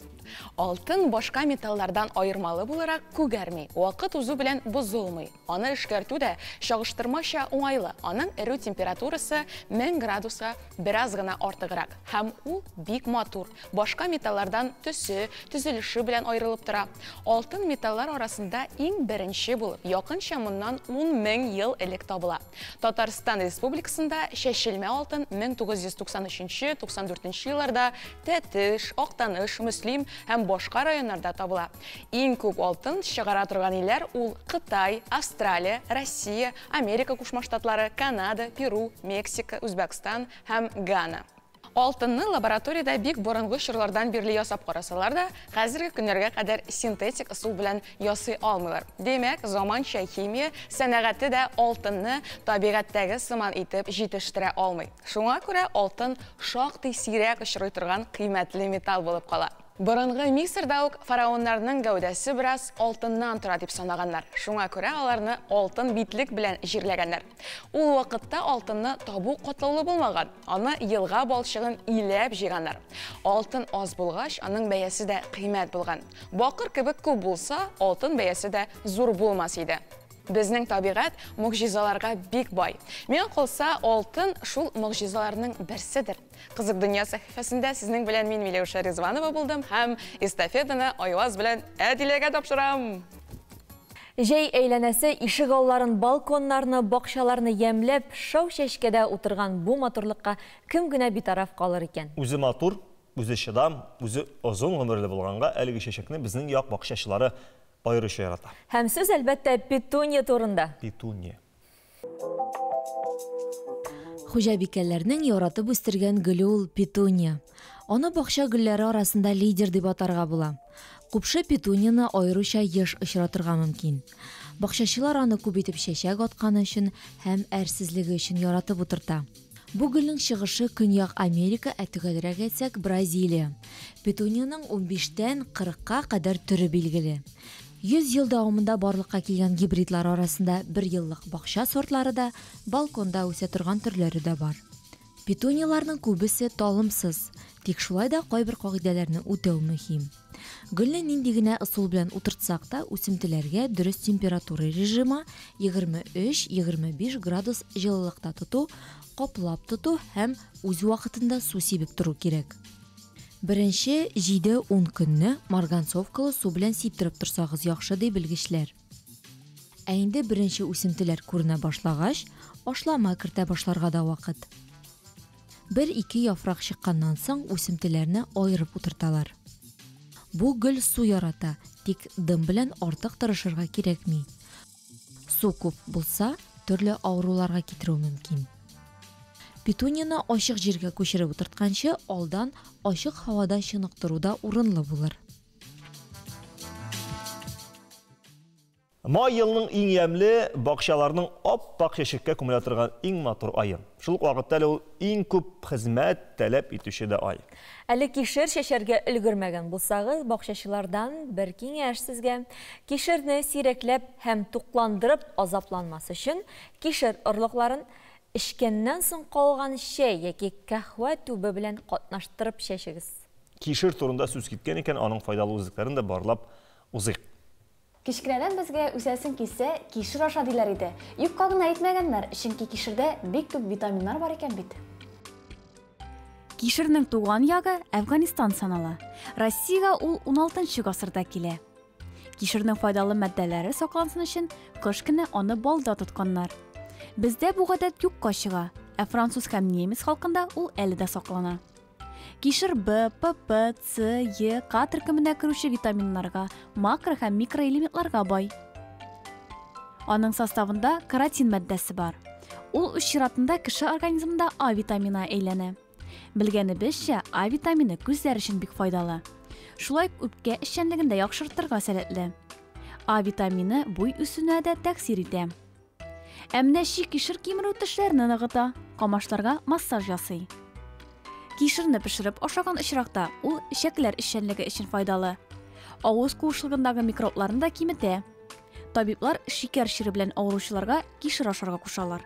Алтын башка металлардан аермалы буларак күгәрми, вакыт узу белән бозылмый. Аны эшкәртү дә чагыштырмача уңайлы, аның эрү температурасы 1000 градуска бераз гына артыграк. Һәм ул бик матур, башка металлардан төсе, төзелеше белән аерылып тора. Алтын металлар арасында иң беренче булып, якынча моннан 10 мең ел элек табыла. Татарстан Республикасында чәчелмә алтын 1993 94 елларда Тәтеш, Актаныш, Мөслим һәм башка районнарда табыла. Иң күп алтын чыгара торган илләр ул Кытай, Австралия, Россия, Америка Кушма Штатлары, Канада, Перу, Мексика, Үзбәкстан һәм Гана. Алтынны лабораториядә бик борынгы чорлардан бирле ясап карасалар да, хәзерге көннәргә кадәр синтетик ысул белән ясый алмыйлар. Димәк, заманча химия сәнәгате дә алтынны табигатьтәге сыман итеп җитештерә алмый. Шуңа күрә алтын шактый сирәк очрый торган кыйммәтле металл булып кала. Борынгы Мисырда ук фараоннарның гәүдәсе бераз алтыннан тора дип санаганнар. Шуңа күрә аларны алтын битлек белән җирләгәннәр. Ул вакытта алтынны табу катлаулы булмаган. Аны елга балчыгын иләп җыйганнар. Алтын аз булгач, аның бәясе дә кыйммәт булган. Бакыр кебек күп булса, алтын бәясе дә зур булмас иде. Безнең табигать могҗизаларга бик бай. Миңа калса, алтын шул могҗизаларның берседер. Кызык дөнья сәхифәсендә сезнең белән мин Миләүшә Ризванова булдым һәм эстафетаны Айваз белән Әдиләгә тапшырам. Җәй әйләнәсе ишегалларын, балконнарны, бакчаларны ямьләп, шау чәчкәдә утырган бу матурлыкка кем генә битараф калыр икән? Үзе матур, үзе чыдам, үзе озын гомерле булганга әлеге чәчәкне безнең як бакчачылары аеруча ярата. Һәм сүз, әлбәттә, петуния турында. Петуния. Хуҗабикәләрнең яратып үстергән гөле ул петуния. Аны бакча гөлләре арасында лидер дип атарга була. Купшы петунияне аеруча еш очратырга мөмкин. Бакчачылар аны күп итеп чәчәк атканы өчен һәм әрсезлеге өчен яратып утырта. Бу гөлнең чыгышы Көньяк Америка, ә төгәлрәк әйтсәк, Бразилия. Петуниянең унбиштән кырыкка кадәр төре билгеле. 100 ел дәвамында барлыкка килгән гибридлар арасында бер еллык бакча сортлары да, балконда үсә торган төрләре дә бар. Петунияләрнең күбесе талымсыз, тик шулай да кайбер кагыйдәләрне үтәү мөһим. Гөлне нинди генә ысул белән утыртсак та, үсемтеләргә дөрес температура режимы, 23-25 градус җылылыкта тоту, каплап тоту һәм үз вакытында су сибеп тору кирәк. Беренче җиде-ун көнне марганцовкалы су белән сиптереп торсагыз яхшы, ди белгечләр. Ә инде беренче үсемтеләр күренә башлагач, ашлама кертә башларга да вакыт. Бер-ике яфрак чыкканнан соң үсемтеләрне аерып утырталар. Бу гөл су ярата, тик дым белән артык тырышырга кирәкми. Су күп булса, төрле авыруларга китерүе мөмкин. Петунияне ачык җиргә күчереп утыртканчы, алдан ачык һавада чыныктыру да урынлы булыр. Май елның иң ямьле, бакчаларның ап-ак чәчәккә күмелә торган иң матур ае. Шул ук вакытта әле ул иң күп хезмәт таләп итүче дә ай. Әле кишер чәчәргә өлгермәгән булсагыз, бакчачылардан бер киңәш сезгә. Кишерне сирәкләп һәм тукландырып азапланмас өчен, кишер орлыкларын эчкәннән соң калган чәй яки каһвә түбе белән катнаштырып чәчегез. Кишер турында сүз киткән икән, аның файдалы үзлекләрен дә барлап узыйк. Кечкенәдән безгә үсәсең килсә, кишер аша диләр иде. Юкка гына әйтмәгәннәр, чөнки кишердә бик күп витаминнар бар икән бит. Кишернең туган ягы Әфганистан санала. Россиягә ул уналтынчы гасырда килә. Кишернең файдалы матдәләре саклансын өчен, кыш көне аны балда тотканнар. Бездә бу гадәт юкка чыга, ә француз һәм немец халкында ул әле дә саклана. Кишер Б, ПП, С, Е, К төркеменә керүче витаминнарга, макро һәм микроэлементларга бай. Аның составында каротин матдәсе бар. Ул үз чиратында кеше организмында А витаминына әйләнә. Белгәнебезчә, А витамины күзләр өчен бик файдалы. Шулай ук үпкә эшчәнлеген дә яхшыртырга сәләтле. А витамины буй үсүенә дә тәэсир итә. Ә менә чи кишер кимерү тешләрне ныгыта, камашларга массаж ясый. Кишерне пешереп ашаган очракта ул эчәкләр эшчәнлеге өчен файдалы. Авыз куышлыгындагы микробларны да киметә. Табиблар шикәр чире белән авыручыларга кишер ашарга кушалар.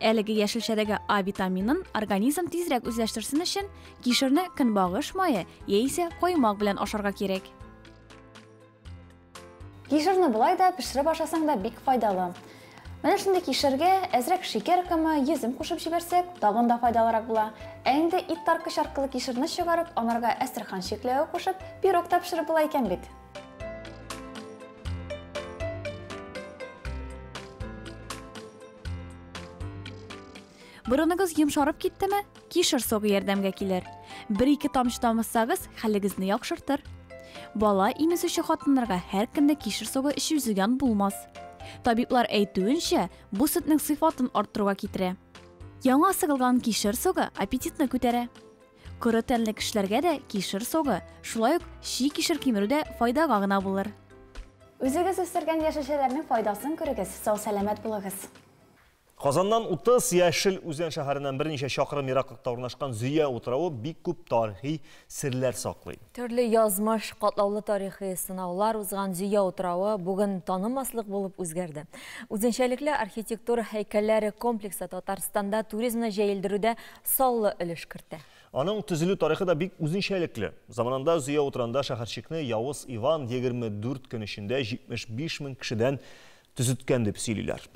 Әлеге яшелчәдәге А витаминын организм тизрәк үзләштерсен өчен кишерне көнбагыш мае яисә каймак белән ашарга кирәк. Кишерне болай да пешереп ашасаң да бик файдалы. Менә шундый кишергә әзрәк шикәр комы, йөзем кушып җибәрсәк, тагын да файдалырак була. Ә инде ит тарткыч аркылы кишерне чыгарып, анарга әстерхан чикләве кушып, пирог та пешереп була икән бит. Борыныгыз йомшарып киттеме? Кишер согы ярдәмгә килер. Бер-ике тамчы тамызсагыз, хәлегезне яхшыртыр. Бала имезүче хатыннарга һәр көнне кишер согы эчү зыян булмас. Табиблар әйтүенчә, бу сөтнең сыйфатын арттыруга китерә. Яңа сыгылган кишер согы аппетитны күтәрә. Коры тәнле кешеләргә дә кишер согы, шулай ук чи кишер кимерү дә файдага гына булыр. Үзегез үстергән яшелчәләрнең файдасын күрегез, сау-сәламәт булыгыз. Казаннан 30, Яшел Үзән шәһәреннән берничә чакрым ераклыкта урнашкан Зөя утравы бик күп тарихи серләр саклый. Төрле язмыш, катлаулы тарихи сынаулар узган Зөя утравы бүген танымаслык булып үзгәрде. Үзенчәлекле архитектура һәйкәлләре комплексы Татарстанда туризмны җәелдерүдә саллы өлеш кертә. Аның төзелү тарихы да бик үзенчәлекле. Заманында Зөя утравында шәһәрчекне Явыз Иван 24 көн эчендә 75 мең кешедән төзеткән дип сөйлиләр.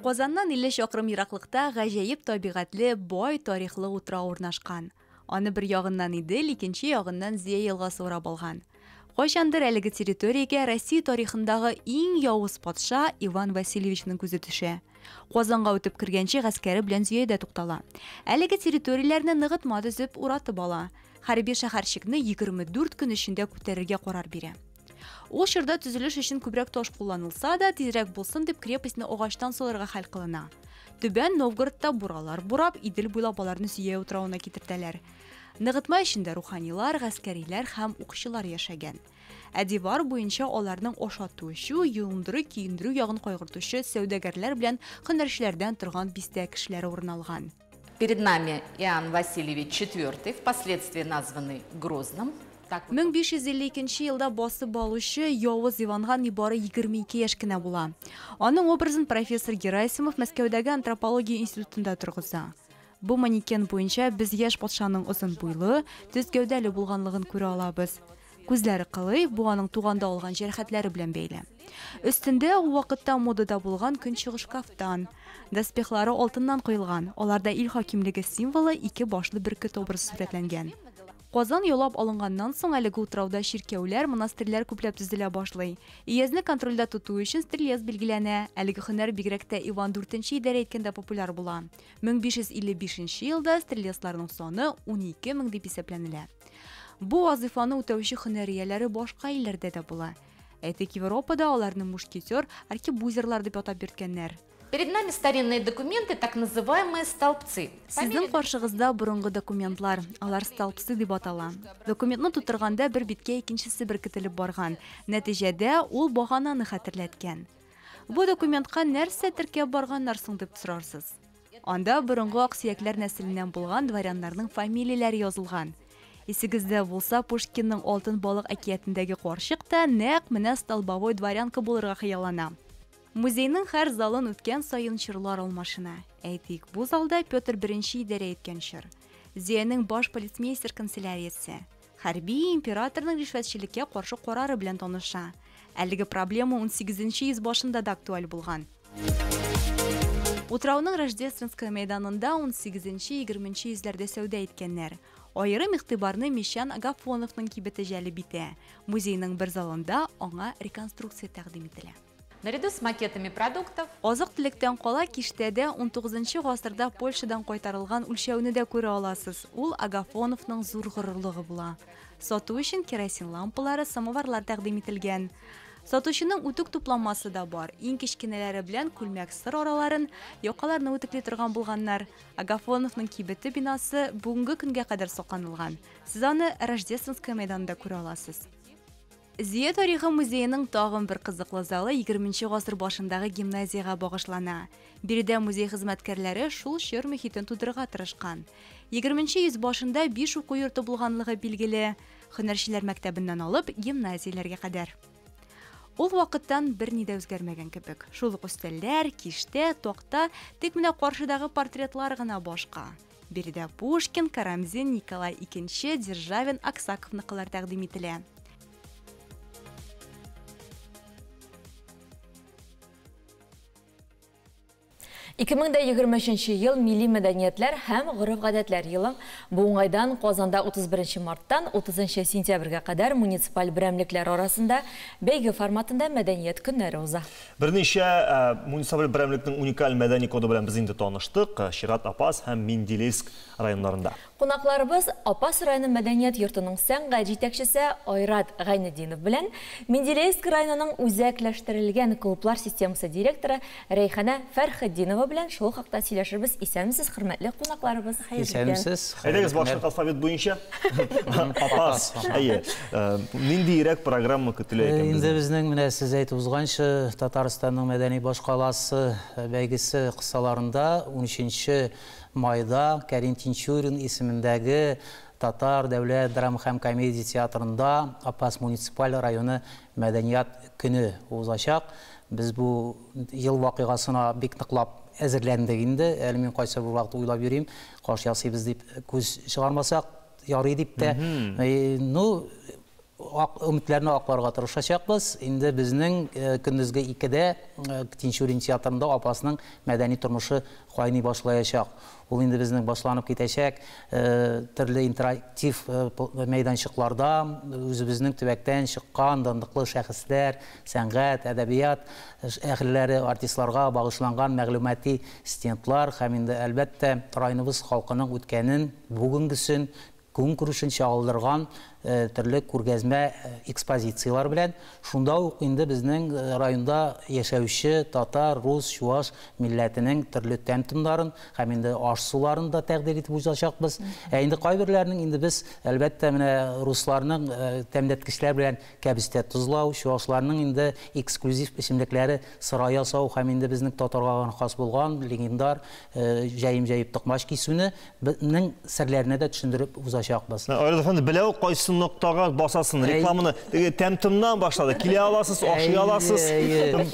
Казаннан 50 чакрым ераклыкта гаҗәеп табигатьле, бай тарихлы утрау урнашкан. Аны бер ягыннан Идел, икенче ягыннан Зөя елгасы урап алган. Кайчандыр әлеге территориягә Россия тарихындагы иң явыз патша Иван Васильевичның күзе төшә. Казанга үтеп кергәнче гаскәре белән Зөядә туктала. Әлеге территорияләрне ныгытма төзеп уратып ала. Хәрби шәһәрчекне 24 көн эчендә күтәрергә карар бирә. Ул чорда төзелеш өчен күбрәк таш кулланылса да, тизрәк булсын дип крепостьны агачтан салырга хәл кылына. Түбән Новгородта буралар бурап, Идел буйлап аларны Зөя утравына китертәләр. Ныгытма эчендә руханилар, гаскәриләр һәм укчылар яшәгән. Ә дивар буенча аларның ашату-эчү, юындыру, киендерү ягын кайгыртучы сәүдәгәрләр белән һөнәрчеләрдән торган бистә кешеләре урын алган. Перед нами Иоанн Васильевич IV, впоследствии названный Грозным. 1552 елда басып алучы Явыз Иванга нибары 22 яшь кенә була. Аның образын профессор Герасимов Мәскәүдәге антропология институтында торгыза. Бу манекен буенча без яшь патшаның озын буйлы, төз гәүдәле булганлыгын күрә алабыз. Күзләре кылый, бу аның туганда алган җәрәхәтләре белән бәйле. Өстендә ул вакытта модада булган көнчыгыш кафтан. Доспехлары алтыннан коелган, аларда ил хакимлеге символы ике башлы бөркет образы сурәтләнгән. Казан яулап алынганнан соң әлеге утрауда чиркәүләр, монастырьләр күпләп төзелә башлый. Өязне контрольдә тоту өчен стрелец билгеләнә. Әлеге һөнәр бигрәк тә Иван IV идарә иткәндә популяр була. 1555 елда стрелецларның саны 12 мең дип исәпләнелә. Бу вазыйфаны үтәүче һөнәр ияләре башка илләрдә дә була. Әйтик, Европада аларны мушкетер, аркебузерлар дип атап йөрткәннәр. Перед нами старинные документы, так называемые столбцы. Сезнең каршыгызда борынгы документлар, алар столбцы дип атала. Документны тутырганда бер биткә икенчесе беркетелеп барган. Нәтиҗәдә ул багананы хәтерләткән. Бу документка нәрсә теркәп барганнар соң дип сорарсыз. Анда борынгы аксөякләр нәселеннән булган дворяннарның фамилияләре язылган. Исегездә булса, Пушкинның Алтын балык әкиятендәге карчык та нәкъ менә столбовой дворянка булырга хыяллана. Музейның һәр залын үткән саен чорлар алмашына. Әйтик, бу залда Петр I идарә иткән чор. Зөянең баш полицмейстер канцеляриясе. Хәрби императорның ришвәтчелеккә каршы карары белән таныша. Әлеге проблема 18 йөз башында да актуаль булган. Утрауның Рождественская мәйданында 18-20 йөзләрдә сәүдә иткәннәр. Аерым игътибарны Мещан Агафоновның кибете җәлеп итә. Музейның бер залында аңа реконструкция тәкъдим ителә. Наряду с макетами продуктов Азык-төлектән кала киштәдә 19 гасырда Польшадан кайтарылган үлчәүне дә күрә аласыз. Ул Агафоновның зур горурлыгы була. Сату өчен керосин лампалары, самоварлар тәкъдим ителгән. Сатучының үтүк тупланмасы да бар. Иң кечкенәләре белән күлмәк сыр араларын, якаларны үтүкли торган булганнар. Агафоновның кибете бинасы бүгенге көнгә кадәр сакланылган. Сез аны Рождественская мәйданында күрә аласыз. Зөя тарихы музееның тагын бер кызыклы залы 20 гасыр башындагы гимназиягә багышлана. Биредә музей хезмәткәрләре шул чор мөхитен тудырырга тырышкан. 20 йөз башында 5 уку йорты булганлыгы билгеле. Һөнәрчеләр мәктәбеннән алып гимназияләргә кадәр. Ул вакыттан берни дә үзгәрмәгән кебек. Шул ук өстәлләр, киштә, такта, тик менә каршыдагы портретлар гына башка. Биредә Пушкин, Карамзин, Николай II, Державин, Аксаковныкылар тәкъдим ителә. Ике мең дә егерме өченче ел милли мәдәниятләр һәм гореф-гадәтләр елы. Бу уңайдан Казанда 31 марттан 30 сентябрьгә кадәр муниципаль берәмлекләр арасында бәйге форматында мәдәният көннәре уза. Берничә муниципаль берәмлекнең уникаль мәдәни коды белән без инде таныштык. Чират Апас һәм Менделеевск районнарында. Кунакларыбыз Апас районы мәдәният йортының сәнгать җитәкчесе Айрат Гайнетдинов белән Менделеевск районының үзәкләштерелгән клублар системасы директоры Рәйхана Фәрхетдинова белән шул хакта сөйләшербез. Исәнмесез, хөрмәтле кунакларыбыз. Исәнмесез. Әйдәгез, башлык алфавит буенча. Апас. Әйе. Ниндиерәк программа көтелә икән? Инде безнең менә сез әйтеп узганча Татарстанның мәдәни башкаласы бәйгесе кысаларында 13 майда Кәрим Тинчурин исемендәге Татар дәүләт драма һәм комедия театрында Апас муниципаль районы мәдәният көне узачак. Без бу ел вакыйгасына бик ныклап әзерләндек инде. Әле мин кайсы бер вакыт уйлап йөрим, каш ясыйбыз дип күз чыгармасак, ярый дип тә. Ну, өметләрне акларга тырышачакбыз. Инде безнең көндезге 2-дә Тинчурин театрында Апасның мәдәни тормышы кайный башлаячак. Ул инде безнең башланып китәчәк төрле интерактив мәйданчыкларда үзебезнең төбәктән чыккан данлыклы шәхесләр, сәнгать, әдәбият әһелләре, артистларга багышланган мәгълүмати стендлар һәм инде әлбәттә районыбыз халкының үткәнен, бүгенгесен, көнкүрешен чагылдырган төрле күргәзмә экспозицияләр белән. Шунда ук инде безнең районда яшәүче татар, рус, чуаш милләтенең төрле тәм-томнарын һәм инде аш-суларын да тәкъдир итеп узачакбыз. Ә инде кайберләренең инде без әлбәттә менә русларның тәмләткечләр белән кәбестә тозлау, чуашларның инде эксклюзив эчемлекләре сыра ясау һәм инде безнең татарга гына хас булган легендар җәем-җәеп токмач кисүне безнең серләренә дә төшендереп узачакбыз. Айрат әфәнде, белә ул кайсы ноктага басасын, рекламаны теге тәм-томнан башлады. Килә аласыз, ашый аласыз.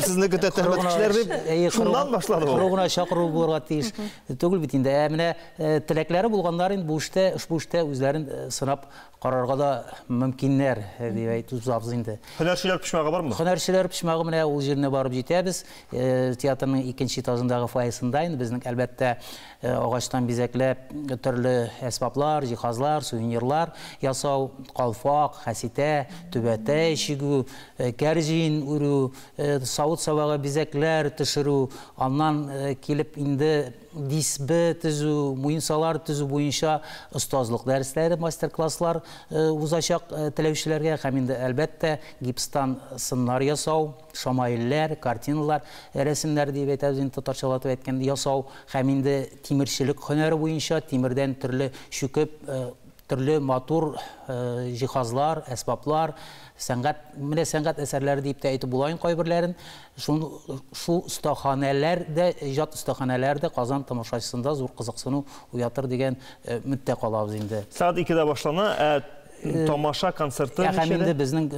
Сезне көтә тәмләткечләр дип шуннан башлады ул. Коры гына чакыру булырга тиеш түгел бит инде. Ә менә теләкләре булганнар инде бу эштә, ошбу эштә үзләрен сынап карарга да мөмкиннәр дип әйтеп узабыз инде. Һөнәрчеләр почмагы бармы? Һөнәрчеләр почмагы менә ул җиренә барып җитәбез. Театрның икенче этажындагы фойесында инде безнең әлбәттә агачтан бизәкләп төрле әсбаплар, җиһазлар, сувенирлар ясау калфак, хәситә, түбәтәй чигү, кәрҗин үрү, савыт-сабага бизәкләр төшерү, аннан килеп инде дисбе төзү, муенсалар төзү буенча остазлык дәресләре, мастер-класслар узачак теләүчеләргә һәм инде әлбәттә гипстан сыннар ясау, шамаилләр, картиналар, рәсемнәр дип әйтәбез инде татарчалатып әйткәндә ясау һәм инде тимерчелек һөнәре буенча тимердән төрле чүкеп төрле матур җиһазлар, әсбаплар, сәнгать, менә сәнгать әсәрләре дип тә әйтеп була инде кайберләрен. Шул шул остаханәләр дә, иҗат остаханәләре дә Казан тамашачысында зур кызыксыну уятыр дигән өметтә калабыз инде. Сәгать 2-дә башлана, ә тамаша концерты ничәдә? Һәм инде безнең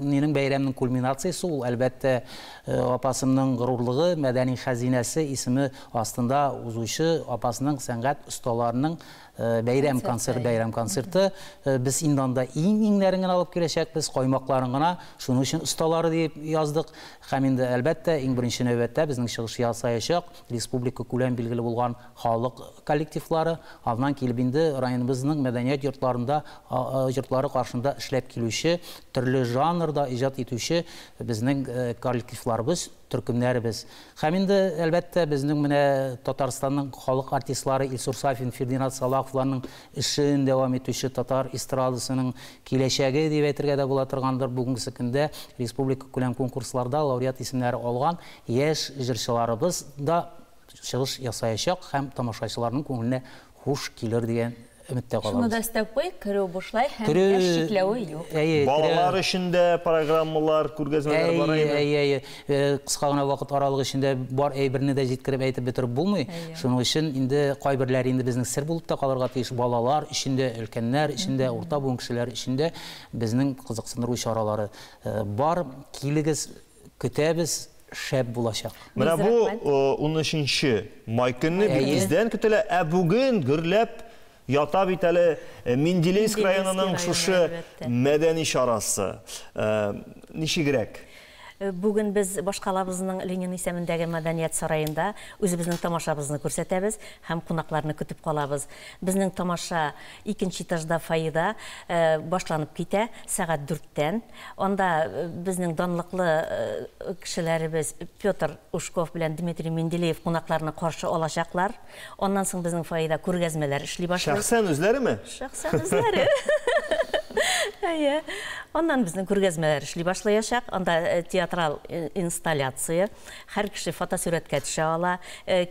нинең бәйрәмнең кульминациясе ул, әлбәттә, Апасымның горурлыгы, мәдәни хәзинәсе исеме астында узучы Апасның сәнгать осталарының Бәйрәм концерт, бәйрәм концерты. Без инде анда иң-иңнәрен генә алып киләчәкбез, каймакларын гына. Шуның өчен осталары дип яздык. Һәм инде, әлбәттә, иң беренче нәүбәттә безнең чыгыш ясаячак республика күләм билгеле булган халык коллективлары. Аннан килеп инде районыбызның мәдәният йортларында, йортлары каршында эшләп килүче, төрле жанрда иҗат итүче безнең коллективларыбыз, төркемнәребез. Һәм инде, әлбәттә, безнең менә Татарстанның халык артистлары Илсур Сафин, Фердинат Салаховларның эшен дәвам итүче татар эстрадасының киләчәге дип әйтергә дә була торгандыр, бүгенгесе көндә республикакүләм конкурсларда лауреат исемнәре алган яшь җырчыларыбыз да чыгыш ясаячак һәм тамашачыларның күңеленә хуш килер дигән өметтә Шуны калабыз. да өстәп куйыйк, керү бушлай һәм Керү, яшь чикләве юк. әйе, керә. Балалар өчен дә программалар, күргәзмәләр бар Әйе, әйеме? әйе, әйе. Кыска гына вакыт аралыгы эчендә бар әйберне дә җиткереп әйтеп бетереп булмый. Шуның өчен инде кайберләре инде безнең сер булып та калырга тиеш. Балалар өчен дә, өлкәннәр өчен дә, урта буын кешеләре өчен дә безнең кызыксындыру чаралары бар. Килегез, көтәбез, шәп булачак. Менә бу унөченче май көнне бик тиздән көтелә. Ә бүген гөрләп ята бит әле Менделеевск районының шушы мәдәни чарасы. Ничегрәк? Бүген без башкалабызның Ленин исемендәге мәдәният сараенда үзебезнең тамашабызны күрсәтәбез һәм кунакларны көтеп калабыз. Безнең тамаша икенче этажда фойеда башланып китә сәгать дүрттән. Анда безнең данлыклы кешеләребез Петр Ушков белән Дмитрий Менделеев кунакларны каршы алачаклар. Аннан соң безнең фойеда күргәзмәләр эшли башлый. Шәхсән үзләреме? Шәхсән үзләре. Әйе. Аннан безнең күргәзмәләр эшли башлаячак. Анда театрал инсталляция. Һәр кеше фотосурәткә төшә ала.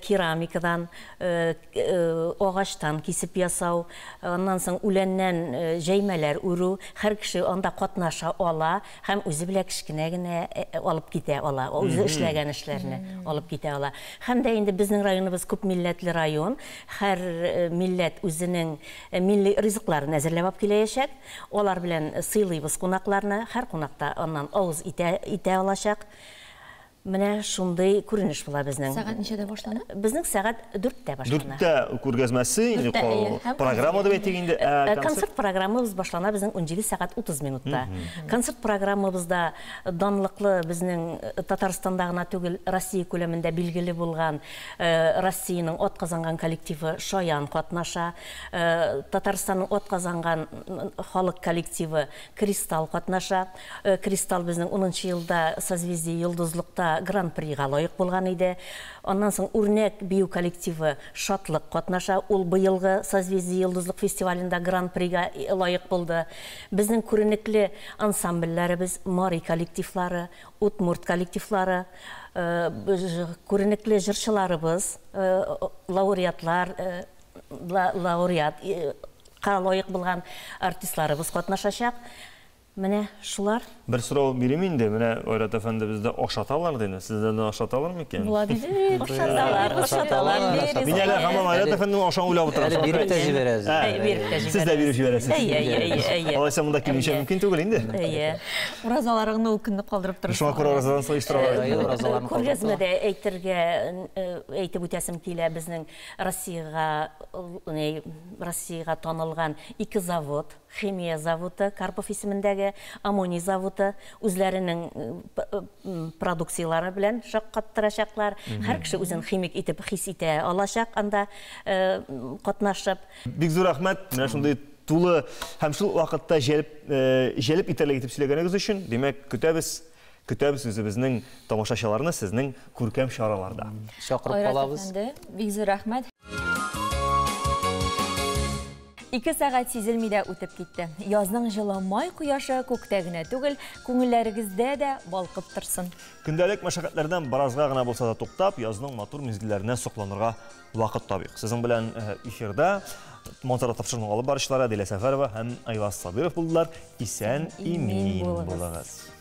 Керамикадан, агачтан кисеп ясау, аннан соң үләннән җәймәләр үрү, һәр кеше анда катнаша ала һәм үзе белән кечкенә генә алып китә ала, үзе эшләгән эшләрне алып китә ала. Һәм дә инде безнең районыбыз күп милләтле район, һәр милләт үзенең милли ризыкларын әзерләп алып киләячәк. Алар белән сыйлыйбыз кунакларны, һәр кунак та аннан авыз итә итә алачак. Менә шундый күренеш була безнең. Сәгать ничәдә башлана? Безнең сәгать дүрттә башлана. Дүрттә күргәзмәсе, инде Дүрттә, әйе. Һәм программа дип әйтик инде, ә концерт? Концерт программабыз башлана безнең 17 сәгать 30 минутта. Концерт программабызда данлыклы безнең Татарстанда гына түгел, Россия күләмендә билгеле булган Россиянең атказанган коллективы Шаян катнаша, Татарстанның атказанган халык коллективы Кристалл катнаша. Кристалл безнең унынчы елда Созвездие Йолдызлыкта Гран-прига лаек булган иде. Аннан соң Үрнәк бию коллективы Шатлык катнаша. Ул быелгы Созвездие Йолдызлык фестивалендә Гран-прига лаек булды. Безнең күренекле ансамбльләребез, мари коллективлары, удмурт коллективлары, күренекле җырчыларыбыз, лауреатлар, лауреат ка лаек булган артистларыбыз катнашачак. Менә шулар. Бер сорау бирим инде, менә Айрат әфәнде бездә ашаталар диде, сездә дә ашаталар микән? Була диде бит. Ашаталар, ашаталар. Мин әле һаман Айрат әфәнденең ашавын уйлап утырам. Әле биреп тә җибәрәбез. Биреп тә җибәрәбез. Сез дә биреп җибәрәсез. Әйе, әйе, әйе, әйе. Алайса монда килмичә мөмкин түгел инде. Әйе. Уразаларыңны ул көнне калдырып торырсың. Шуңа күрә уразадан соң оештыралар. Әйе, уразаларны калдырып. Күргәзмәдә әйтергә, әйтеп үтәсем килә, безнең Россиягә, Россиягә танылган ике завод, химия заводы, Карпов исемендәге, аммоний заводы үзләренең продукцияләре белән шаккаттырачаклар. Һәр кеше үзен химик итеп хис итә алачак анда катнашып. Бик зур рәхмәт, менә шундый тулы һәм шул вакытта җәлеп җәлеп итәрлек итеп сөйләгәнегез өчен. Димәк, көтәбез, көтәбез үзебезнең тамашачыларны сезнең күркәм чараларда. Чакырып Айрат калабыз. әфәнде, бик зур рәхмәт. Ике сәгать сизелми дә үтеп китте. Язның җылы май кояшы күктә генә түгел, күңелләрегездә дә балкып торсын. Көндәлек мәшәкатьләрдән беразга гына булса да туктап, язның матур мизгелләренә сокланырга вакыт табыйк. Сезнең белән эфирда Манзара тапшыруының алып баручылары Әдилә Сәфәрова һәм Айваз Сабиров булдылар. Исән имин булыгыз.